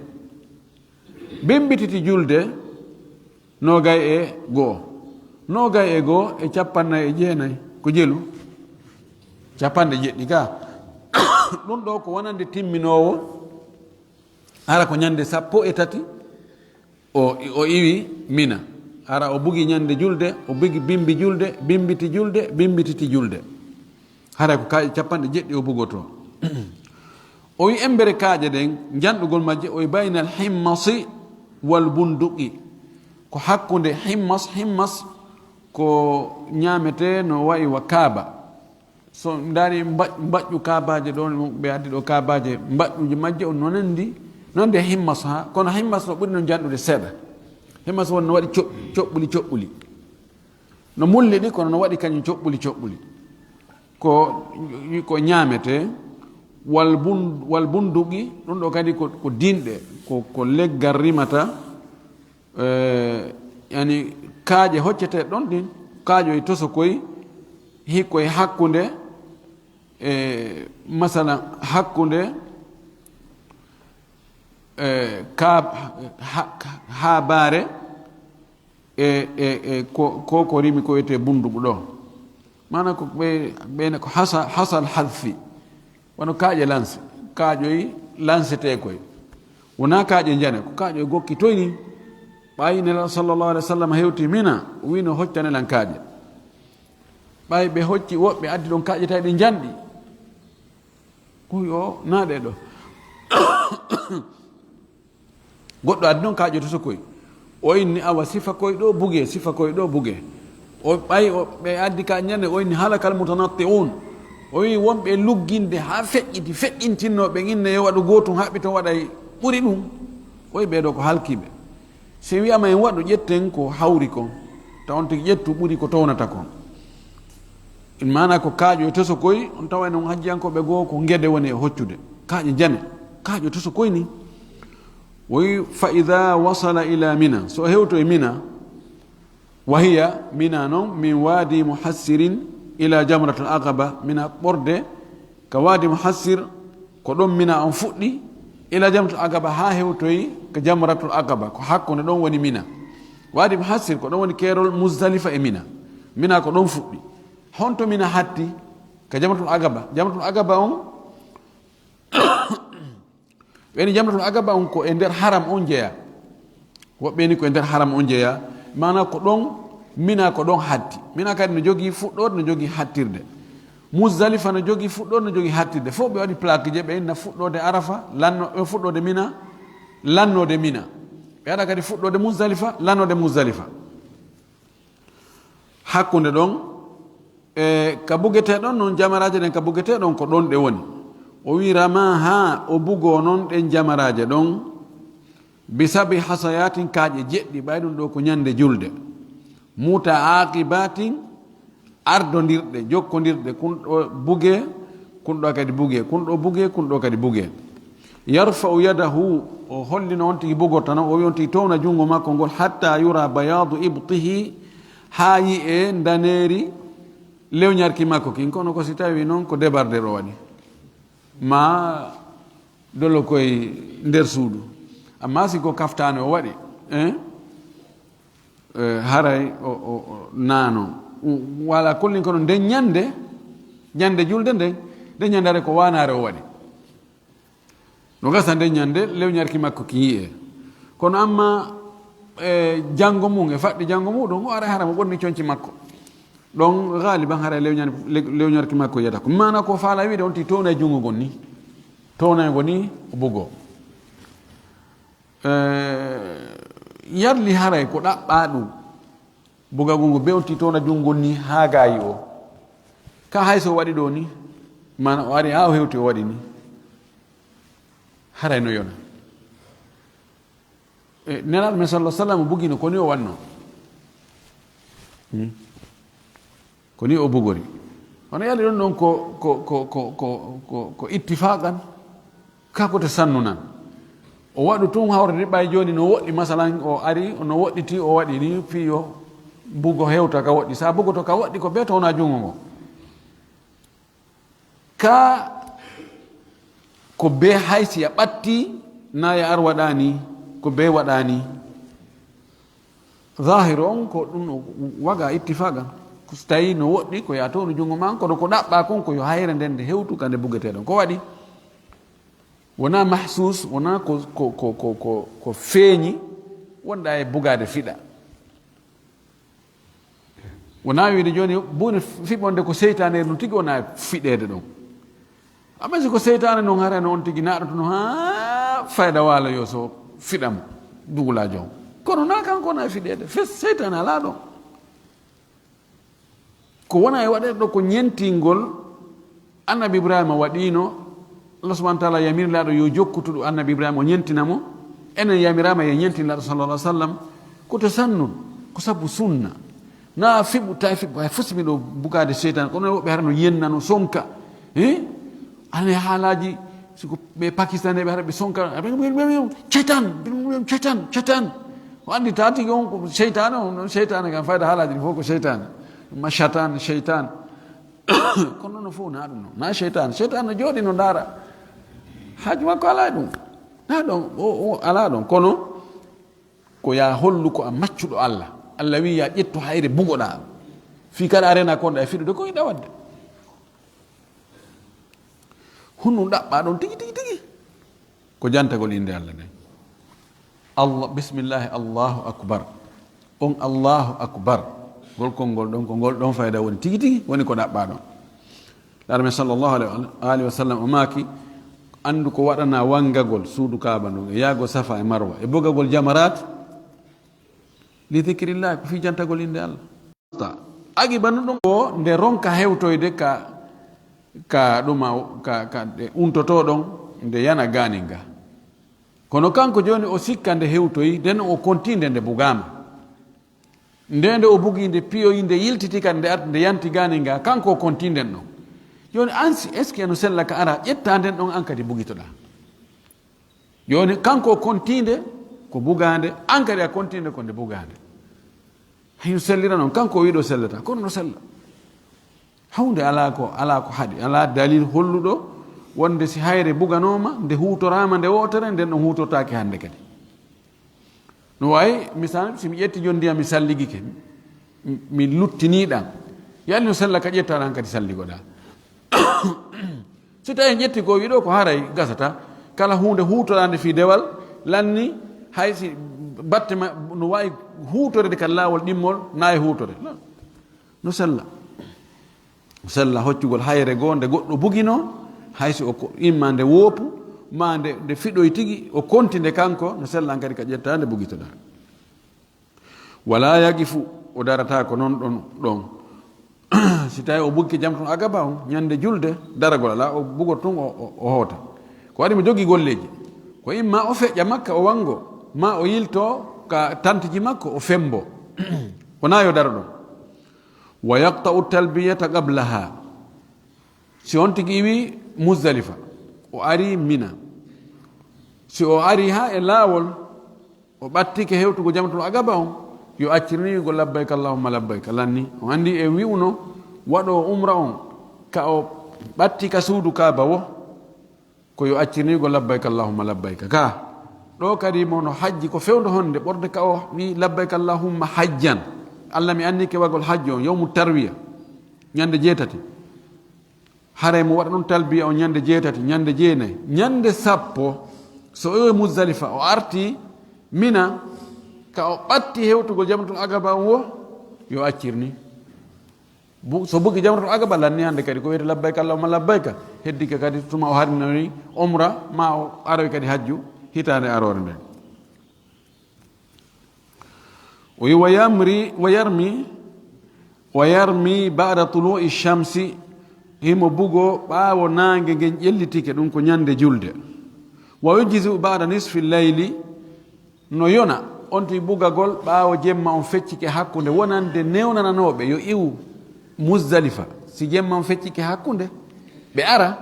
Bimbi titi julde, noogay e goo. Noogay e goo e capannay e jeenay, ko jelu. Capanɗe jeɗɗi ka. Ɗum ɗo ko wonande timminoowo, hara ko ñande sappo e tati, o, o iwi Mina. Hara o bugi ñande julde, o bugi bimbi julde, bimbi titi julde, bimbi titi julde. Haray ko kaaƴe capanɗe jeɗɗi o bugotoo. O wi embere kaaƴe ɗen, njanɗugol majje, o wi baynal himmasi wal bunduqi. Ko hakkunde himmas, himmas ko ñaametee no wayi wa kaaba. So ndaari mbaƴ-, mbaƴƴu kaabaaje ɗo, ɓe addi ɗo kaabaaje, mbaƴƴuuji majje on no nandi, nande himmas ha, kono himmas no ɓuri no njanɗude seeɗa. Himmas won no waɗi coɓ-, coɓɓuli, coɓɓuli. No mulli ɗi, kono no waɗi kañum coɓɓuli coɓɓuli. Ko, ko ñaametee, wal bun-, wal bunduqi, ɗum ɗo kadi ko, ko dinɗe, ko, ko leggal rimata, eh, yani kaaƴe hoccetee ɗon ɗin, kaaƴoy tosokoy, hikkoy hakkunde, eh, masalan, hakkunde, eh, ka-, ha-, haabaare, e, e, e ko, ko, ko rimi ko wiyetee bunduqu ɗo. Maana ko ɓe, ɓeyna ko hasa, hasal hadfi. Wano kaaƴe lanse. Kaaƴoy lansetee koy. Wonaa kaaƴe njane, ko kaaƴoy gokki toy ni. Ay Nelaaɗo sallallahu alaihi wasallam hewti Mina, o wiino, "Hoccane lan kaaƴe." Ɓay ɓe hocci, woɓɓe addi ɗon kaaƴe tawi ɗe njanɗi. O wi o, "Na ɗe ɗo." Goɗɗo addi ɗon kaaƴe to sokoy. O inni, "Awa, sifa koy ɗo buge, sifa koy ɗo buge." O ɓay o, ɓe addi ka ñande, o inni, "Halakal mutanatti'un." O wi, "Wonɓe lugginde haa feƴƴiti, feƴƴintinno ɓe inne yo waɗu gootum, haɓɓi ton waɗay ɓuri ɗum." O wi, "Ɓee ɗo ko halkiiɓe." Si wi'ama en waɗu, ƴetten ko hawri kon, taw on tigi ƴettu ɓuri ko townata kon. In maana ko kaaƴo e toso koy, on tawa non hajjiyankooɓe goo ko ngede woni e hoccude. Kaaƴe jane, kaaƴo toso koy ni. Woyi, "Fa idha wasala ila Mina." So o hewto e Mina, wa hiya Mina non, "min wadi muhassirin ila jamratul aqaba." Mina ɓorde ka Wadi Muhassir, ko ɗon Mina on fuɗɗi, ila Jamratul Aqaba, haa hewtoyi ka Jamratul Aqaba, ko hakkunde ɗon woni Mina. Wadi Muhassir ko ɗon woni keerol Muzdalifa e Mina. Mina ko ɗon fuɗɗi. Honto Mina hatti? Ka Jamratul Aqaba. Jamratul Aqaba on, ɓeni Jamratul Aqaba on ko e nder haram on jeya. Woɓɓe ni ko e nder haram on jeya. Maana ko ɗon, Mina ko ɗon hatti. Mina kadi no jogii fuɗɗoode, no jogii hattirde. Muzdalifa no jogii fuɗɗoode, no jogii hattirde. Fof ɓe waɗi plaque je ɓe inna fuɗɗoode Arafa, lanno, e fuɗɗoode Mina, lannoode Mina. Ɓe waɗa kadi fuɗɗoode Muzdalifa, lannoode Muzdalifa. Hakkunde ɗon, e ka bugetee ɗon non, jamaraaje ɗen ka bugetee ɗon ko ɗon ɗe woni. O wi, "Ramaha", o bugoo non ɗen jamaraaje ɗon, "bi sabi hasayatin", kaaƴe jeɗɗi, ɓay ɗum ɗo ko ñande julde, "mutaaqibatin", ardondirɗe, jokkondirɗe, kun ɗo buge, kun ɗo kadi buge, kun ɗo buge, kun ɗo kadi buge. "Yarfa'u yadahu", o hollino on tigi bugorta non, o wi on tigi towna junngo makko ngol, "hatta yura bayadu ibtihi", haa yi'e ndaneeri lewñarki makko kin. Kono ko si tawi non ko débardeur o waɗi, ma dolo koye nder suudu. Amma si ko kaftaane o waɗi, eh, eh, haray o, o, o naano. U-, wala kollin kono nden ñande, ñande julde nden, nden ñande haray ko waanaare o waɗi. No gasa nden ñande, lewñarki makko ki yi'e. Kono amma, eh, janngo mum e faɗɗi janngo muɗum, o aray haray mo ɓorni conci makko. Ɗon gaaliban haray lewñan-, le-, lewñarki makko yiyata ko. Maana ko faala wiide on ti towna e junngo ngon ni. Towna e ngo ni, o bugo. Eh, yarli haray ko ɗaɓɓa ɗum. Bugagol ngo be on ti towna junngo ngon ni haa gaayi o. Ka hay so o waɗi ɗo ni, maana o ari haa o hewti o waɗi ni. Haray no yona. E, Nelaaɗo men sallallahu alaihi wasallam bugino ko ni o wanno. Hmm. Ko ni o bugori. Hono yalla ɗon ɗon ko, ko, ko ittifaqan, ka ko te sannunan. O waɗu tun hawre ni ɓay jooni no woɗɗi, masalan, o ari, no woɗɗiti, o waɗi ni fii yo bugo hewta ka woɗɗi. Sa bugoto ka woɗɗi ko be towna junngo ngo. Ka ko be hay si a ɓatti, na ya ar waɗani, ko be waɗani. Zahiru on ko ɗum o waga ittifaqan. Ko so tawi no woɗɗi, ko ya townu junngo ma, kono ko ɗaɓɓa kon ko yo hayre nden nde hewtu ka nde bugeteɗon. Ko waɗi? Wona mahsus, wona ko, ko, ko, ko, ko, ko feeñi, wonɗa e bugade fiɗa. Wona wiide jooni buune fiɓonde ko seytaane ɗum tigi wona fiɗeede ɗon. Amma si ko seytaane noon, haray no on tigi naɗotono haa fayda waalo yo so fiɗam dugulaajo on. Kono na kanko wona fiɗeede. Fes seytaane alaa ɗon. Ko wona e waɗeede ɗo ko ñentingol Annabi Ibrahima waɗiino, Allah subhanahu wa ta'ala yamiri laaɗo yo jokkutuɗo Annabi Ibrahima o ñentina mo. Enen yamiraama yo ñentin laaɗo sallallahu alaihi wasallam. Ko to sannun, ko sabu sunna. Na fiɓu, tawi fiɓu, hay fof si miɗo bugaade seytaane, kono woɓɓe hara no yenna, no sonka. Eh? Ane haalaaji, si ko ɓe Pakistanee ɓe hara ɓe sonka, ceytaan, ceytaan, ceytaan. O anndi taa tigi on ko seytaane, on seytaane kam fayda haalaaji ɗi fof ko seytaane. Ma shatan, seytaan. Kono no fof na ɗum no. Na seytaan. Seytaan no jooɗi no ndaara. Haaju makko alaa e ɗum. Na ɗon, o, o alaa ɗon. Kono ko ya hollu ko a maccuɗo Allah. Allah wi ya ƴettu hayre bugoɗa. Fii kala a rena kon ɗa e fiɗude ko yiɗa waɗde. Hunnu ɗaɓɓa ɗon tigi, tigi, tigi. Ko jantagol innde Allah nden. Allah, bismillahi, Allahu akbar. On Allahu akbar. Ngol konngol ɗon, ko ngol ɗon fayda woni tigi tigi, woni ko ɗaɓɓa ɗon. Laara men sallallahu alaihi wa alihi wa sallam o maaki, anndu ko waɗana wangagol suudu Kaaba ndun, e yaago Safa e Marwa, e bugagol jamarat, li dhikrillah, ko fii jantagol innde Allah. Agiba no ɗum o nde ronka hewtoyde ka, ka ɗuma, ka, ka ɗe untoto ɗon, nde yana gaanin ga. Kono kanko jooni o sikka nde hewtoyi, nden o kontinde nde bugaama. Nde, nde o bugi, nde piyoyi, nde yiltiti kadi, nde arti, nde yanti gaanin ga, kanko o kontinden ɗon. Jooni an si, est-ce que no sella ka ara, ƴetta nden ɗon an kadi bugitoɗaa. Jooni kanko o kontinde ko bugaande, an kadi a kontinde ko nde bugaande. Hayo sellira noon, kanko o wiɗo sellata, kono no sella. Hawnde alaa ko, alaa ko haɗi, alaa dalil holluɗo wonde si hayre buganooma, nde huutoraama nde wootere, nden ɗon huutortaake hannde kadi. No waawi, misal, si mi ƴetti jooni ndiyam, mi salligike, mi, mi luttinii ɗam, yalli no sella ka ƴettaɗam kadi salligoɗaa? Si tawi en ƴetti ko wiɗo ko haray gasata, kala huunde huutoraande fii dewal, lanni hay si batte ma no waawi huutorede ka laawol ɗimmol, na e huutore. No sella. Sella hoccugol hayre goo nde goɗɗo buginoo, hay si o ko, imma nde woopu, ma nde, nde fiɗoy tigi, o konti nde kanko, no sella an kadi ka ƴetta nde bugitoɗaa. Wala yaqifu, o darataako noon ɗon, ɗon. Si tawi o bugike jamratul aqaba on, ñande julde, daragol alaa, o bugoto tun, o, o, o hoota. Ko waɗi mo jogii golleeji. Ko imma o feƴƴa Makka, o wango, ma o yilto ka tantiji makko, o fembo. Wonaa yo daro ɗon. Wa yaqta'u talbiyata qablaha. Si on tigi iwi Muzdalifa, o ari Mina. Si o ari haa e laawol, o ɓattike hewtugo jamratul aqaba on, yo accir ni wi'ugo labbayka Allahumma labbayka. Lanni, on anndi e wi'uno waɗo umra on, ka o ɓatti ka suudu Kaaba wo, ko yo accir ni wi'ugo labbayka Allahumma labbayka. Ka, ɗo kadi mo no hajji ko fewndo honde ɓorde ka o wi labbayka Allahumma hajjan. Allah mi anni ke wagol hajji on, yawmu tarwiya, ñande jeetati. Haray mo waɗa ɗon talbiya on ñande jeetati, ñande jeenayi, ñande sappo, so o iwi Muzdalifa, o arti Mina, ka o ɓatti hewtugol jamratul aqaba on wo, yo accir ni. Bu-, so bugi jamratul aqaba, lanni hannde kadi ko wiyete labbayka Allahumma labbayka. Heddike kadi tuma o harminori umra, ma o aroy kadi hajju hitaande aroore nden. O wi, "Wa yamri, wa yarmi, wa yarmi ba'da tulu'i shamsi," himo bugo ɓaawo naange ngen ƴellitike, ɗum ko ñande julde. "Wa yujzi'u ba'da nisfi layli," no yona on tigi bugagol ɓaawo jemma on feccike hakkunde, wonande newnananooɓe yo iwu Muzdalifa. Si jemma on feccike hakkunde, ɓe ara,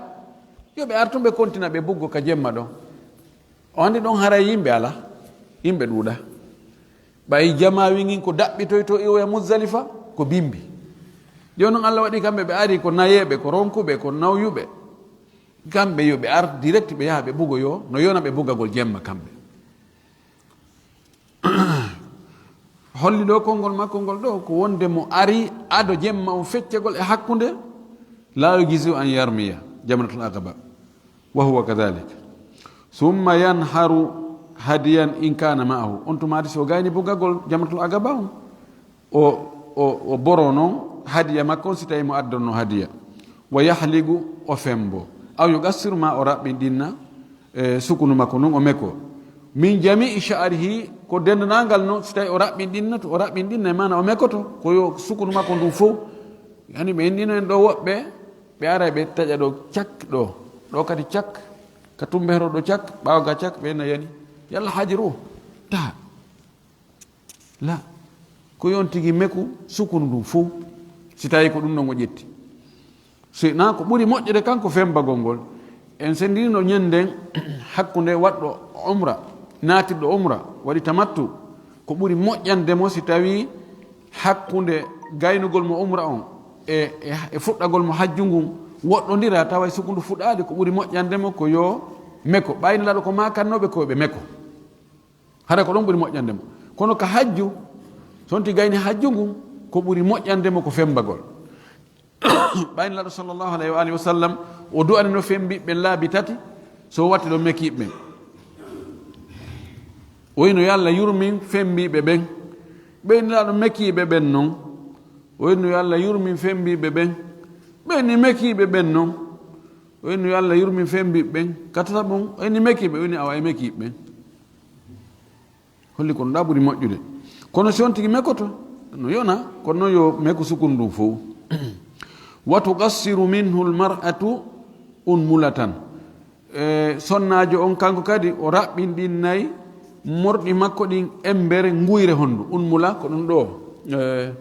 yo ɓe ar tun ɓe kontina ɓe buggo ka jemma ɗon. O anndi ɗon haray yimɓe alaa, yimɓe ɗuuɗaa. Ɓay jamaawi ngin ko daɓɓitoyto iwoya Muzdalifa, ko bimbi. Jooni non Allah waɗi kamɓe ɓe ari ko nayeeɓe, ko ronkuɓe, ko nawyuɓe. Kamɓe yo ɓe ar direct ɓe yaha ɓe bugoyo, no yona ɓe bugagol jemma kamɓe. Holli ɗo konngol makko ngol ɗo ko wonde mo ari ado jemma on feccagol e hakkunde, la yujzi'u an yarmiya jamratul aqaba, wa huwa kadhalik. Summa yanharu hadiyan in kana ma'ahu. On tumaati si o gayni bugagol jamratul aqaba on, o, o, o boro non hadiya makko on si tawi mo addonno hadiya. Wa yahligu, o fembo. Aw yuqassiru, ma o raɓɓinɗinna, e, sukunu makko ndun o meko. Min jami'i sha'rihi, ko dendanangal non, si tawi o raɓɓinɗinnoto, o raɓɓinɗinna, e maana o mekoto, ko yo sukunu makko ndun fow. Yani ɓe inɗino en ɗo woɓɓe, ɓe ara ɓe taƴa ɗo cak ɗo, ɗo kadi cak, ka tumbehro ɗo cak, ɓaawo ga cak, ɓe na yani. Yalla hajru, ta. La, ko yon tigi meku sukunu ndun fow, si tawi ko ɗum ɗon o ƴetti. Si na ko ɓuri moƴƴude kanko fembagol ngol, en sendirino ñanden hakkunde waɗɗo umra, naatirɗo umra, waɗi tamattu, ko ɓuri moƴƴande mo si tawi hakkunde gaynugol mo umra on e, e, e fuɗɗagol mo hajju ngun woɗɗondira, tawa e sukundu fuɗaali, ko ɓuri moƴƴande mo ko yo meko. Ɓay Nelaaɗo ko maakannooɓe ko ɓe meko. Hara ko ɗon ɓuri moƴƴande mo. Kono ka hajju, so on tigi gayni hajju ngun, ko ɓuri moƴƴande mo ko fembagol. Ɓay Nelaaɗo sallallahu alayhi wa alihi wa sallam, o du'ani no fembiɓɓe laabi tati, so watti ɗo mekiɓɓe. O ino yo Allah yurmin fembiiɓe ɓen. Ɓe ino Nelaaɗo mekiiɓe ɓen non. O ino yo Allah yurmin fembiiɓe ɓen. Ɓe ino mekiiɓe ɓen non. O ino yo Allah yurmin fembiiɓe ɓen. Ka tataɓun, o ino mekiiɓe, o ino awa e mekiiɓe ɓen. Holli ko ɗun ɗa ɓuri moƴƴude. Kono si on tigi mekoto, no yona, kono non yo meku sukun ɗun fow. Wa tuqassiru minhu almar'atu unmulatan. E, sonnaajo on kanko kadi o raɓɓinɗinnay morɗi makko ɗin embere nguyre honndu. Unmula ko ɗun ɗo, e,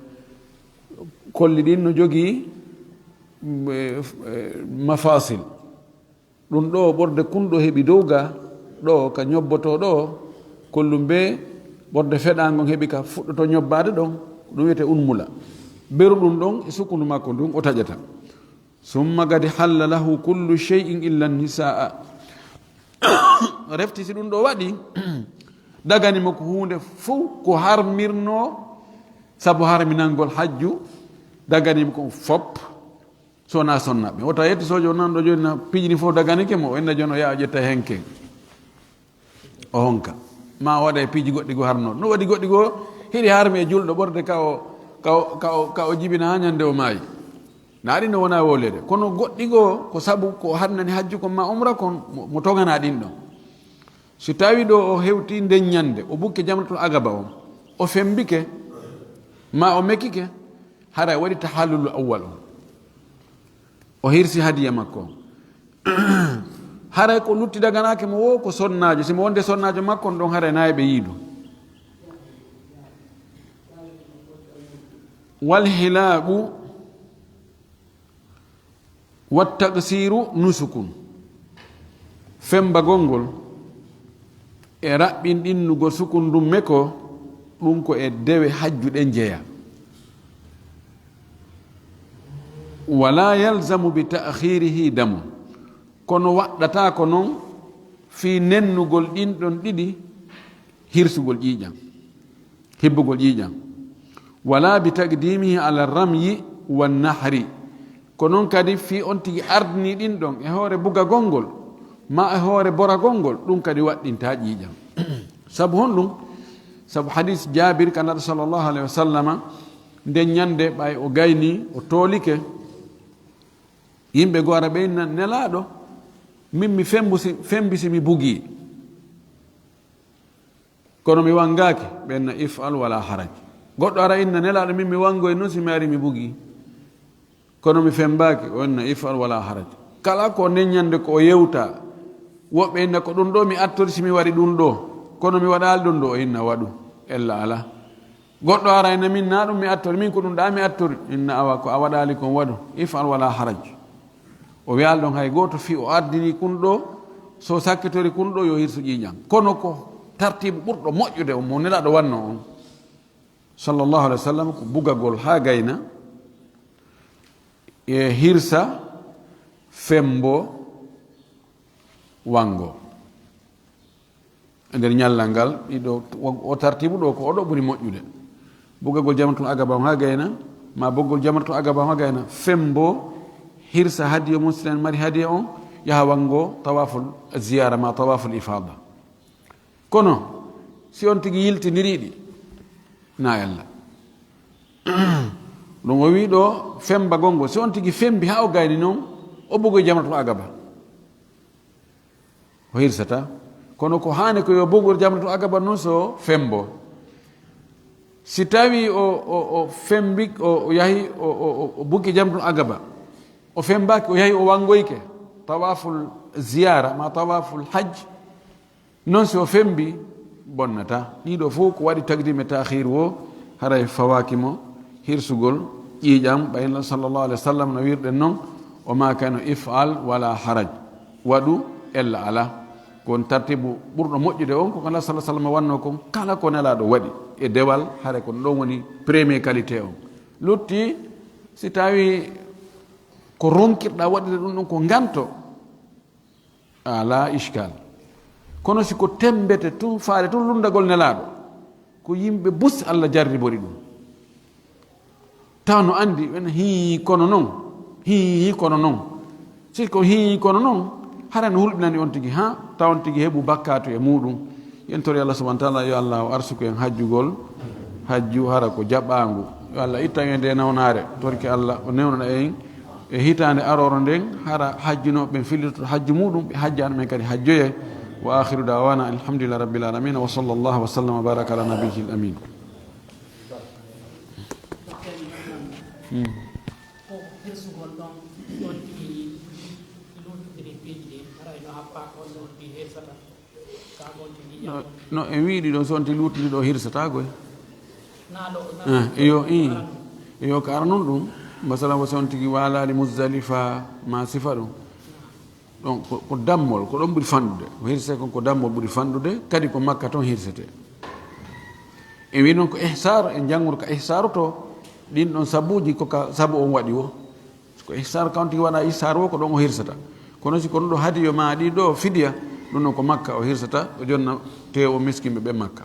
kolli ɗin no jogii, e, e, mafasil. Ɗun ɗo ɓorde kun ɗo heɓi dow ga, ɗo ka ñobboto ɗo, kollum be ɓorde feɗaango on heɓi ka fuɗɗoto ñobbaade ɗon, ko ɗun wiyetee unmula. Beru ɗun ɗon e sukundu makko ndun o taƴata. Summa gadi halla lahu kullu shay'in illa nisaa. Refti si ɗun ɗo waɗi, dagani mo ko huunde fow ko harmirnoo, sabu harminangol hajju, dagani mo ko fop, so wonaa sonnaaɓe. Wota yetti soojo on nan ɗo jooni na piiji ɗin fof daganike mo, o inna jooni o yaha o ƴetta henke. O honka. Ma o waɗa e piiji goɗɗi goo harnooɗo. No waɗi goɗɗi goo, hiɗi harmi e julɗo ɓorde ka o, ka o, ka o, ka o jibina haa ñande o maayi. Na ɗin no wona wowleede. Kono goɗɗi goo, ko sabu ko o harnani hajju kon ma umra kon, mo, mo togana ɗin ɗon. Si tawi ɗo o hewti nden ñande, o bukki jamratul agaba on, o fembike, ma o mekike, haray waɗi tahallulu awwal on. O hirsi hadiya makko on. Haray ko lutti daganaake mo wo ko sonnaajo. Si mo wonde sonnaajo makko on ɗon, haray nayi ɓe yiidu. Wal hilaagu wa taqsiru nusukun. Fembagol ngol e raɓɓinɗinnugol sukun ndun meko, ɗun ko e dewe hajju ɗen jeya. Wala yalzamu bi ta'khirihi damun. Kono waɗɗataako non fii nennugol ɗin ɗon ɗiɗi hirsugol ƴiiƴan, hibbugol ƴiiƴan. Wala bi taqdimihi ala ramyi wan nahri. Ko non kadi fii on tigi ardini ɗin ɗon e hoore bugagol ngol, ma e hoore boragol ngol, ɗun kadi waɗɗintaa ƴiiƴan. Sabu honɗun? Sabu hadis Jaabir ka Nelaaɗo sallallahu alayhi wa sallama, nden ñande ɓay o gayni, o toolike, yimɓe goo ara ɓe inna, "Nelaaɗo, min mi fembu si, fembi si mi bugii. Kono mi wangaaki," ɓe inna, "If'al wala haraj." Goɗɗo ara inna, "Nelaaɗo, min mi wangoyi non si mi ari mi bugii. Kono mi fembaaki," o inna, "If'al wala haraj." Kala ko nden ñande ko o yewta, woɓɓe inna, "Ko ɗun ɗo mi attori si mi waɗi ɗun ɗo. Kono mi waɗaali ɗun ɗo," o inna, "Waɗu, ella alaa." Goɗɗo ara inna, "Min na ɗun mi attori, min ko ɗun ɗa mi attori." Inna, "Awa ko a waɗaali kon waɗu, if'al wala haraj." O wi'aali ɗon hay gooto fii o ardini kun ɗo, so sakkitori kun ɗo yo hirsu ƴiiƴan. Kono ko tartiibu ɓurɗo moƴƴude on mo Nelaaɗo wanno on, sallallahu alayhi wa sallam, ko bugagol haa gayna e hirsa fembo wango. E nder ñallal ngal, ɗiɗo, o tartiibu ɗo ko oɗo ɓuri moƴƴude. Bugagol jamratul agaba on haa gayna, ma bugagol jamratul agaba on haa gayna, fembo, hirsa hadiyo mum, si en mari hadiyo on, yaha wango tawaful ziyara ma tawaful ifada. Kono, si on tigi yiltindiri ɗi, na ella. Ɗum o wi ɗo, fembagol ngol. Si on tigi fembi haa o gayni non, o bugoy jamratul agaba. O hirsata. Kono ko haani ko yo bugor jamratul agaba non so fembo. Si tawi o, o, o fembi, o, o yahi, o, o, o, o bugi jamratul agaba. O fembaaki, o yahi, o wangoyke. Tawaful ziyara, ma tawaful hajj. Non si o fembi, bonnata. Ɗiɗo fof ko waɗi tagdim e takhir wo, haray fawaaki mo hirsugol ƴiiƴam, ɓay no sallallahu alayhi wa sallam no wirɗen non, o maakano if'al wala haraj, waɗu ella ala. Ko on tartibu ɓurɗo moƴƴude on, ko ko Nulaaɗo sallallahu alayhi wa sallam wanno kon, kala ko Nelaaɗo waɗi e dewal, hare ko ɗon woni premier qualité on. Lutti, si tawi ko ronkirɗa waɗude ɗum ɗon ko nganto, ala ishkal. Kono si ko tembete tun, faale tun lunndagol Nelaaɗo, ko yimɓe bus Allah jarribori ɗum. Taw no anndi, ɓen hii kono non, hii kono non. Si ko hii kono non, hara no hulɓinani on tigi, ha, taw on tigi heɓu bakkaatu e muɗum. En tori Allah subhanahu wa ta'ala, yo Allah o arsuku en hajjugol, hajju hara ko jaɓaangu. Yo Allah ittan en nde nawnaare, torki Allah o newnana en e hitaande aroore nden, hara hajjunooɓe ɓen fillitoto hajju muɗum, ɓe hajjaano ɓen kadi hajjoye. Wa akhiru da'wana alhamdulillahi rabbil alamin, wa sallallahu wa sallam wa baraka ala nabiyyil amin. Hmm. Ko hirsugol ɗon, ɗon tigi luttudiri piiji ɗin, haray no happa ko ɗon ɗi hirsata. No, no, en wii ɗiɗo, so on tigi luttudi ɗo hirsata koy. Eh, iyo, i. Iyo, ka ara non ɗum, masalan, ko so on tigi waalaali Muzdalifa, ma sifa ɗum. Ɗon ko, ko dammol, ko ɗon ɓuri fanɗude. Ko hirse kon ko dammol ɓuri fanɗude, kadi ko Makka ton hirsete. En wii noon ko ihsar, en janngor ka ihsaru to, ɗin ɗon sabuuji ko ka sabu on waɗi wo. Ko ihsar kawti waɗa ihsar wo, ko ɗon o hirsata. Kono si ko ɗum ɗo hadiyo ma ɗi ɗo fidiya, ɗum ɗon ko Makka o hirsata, o jonna tewo miskinɓe ɓe Makka.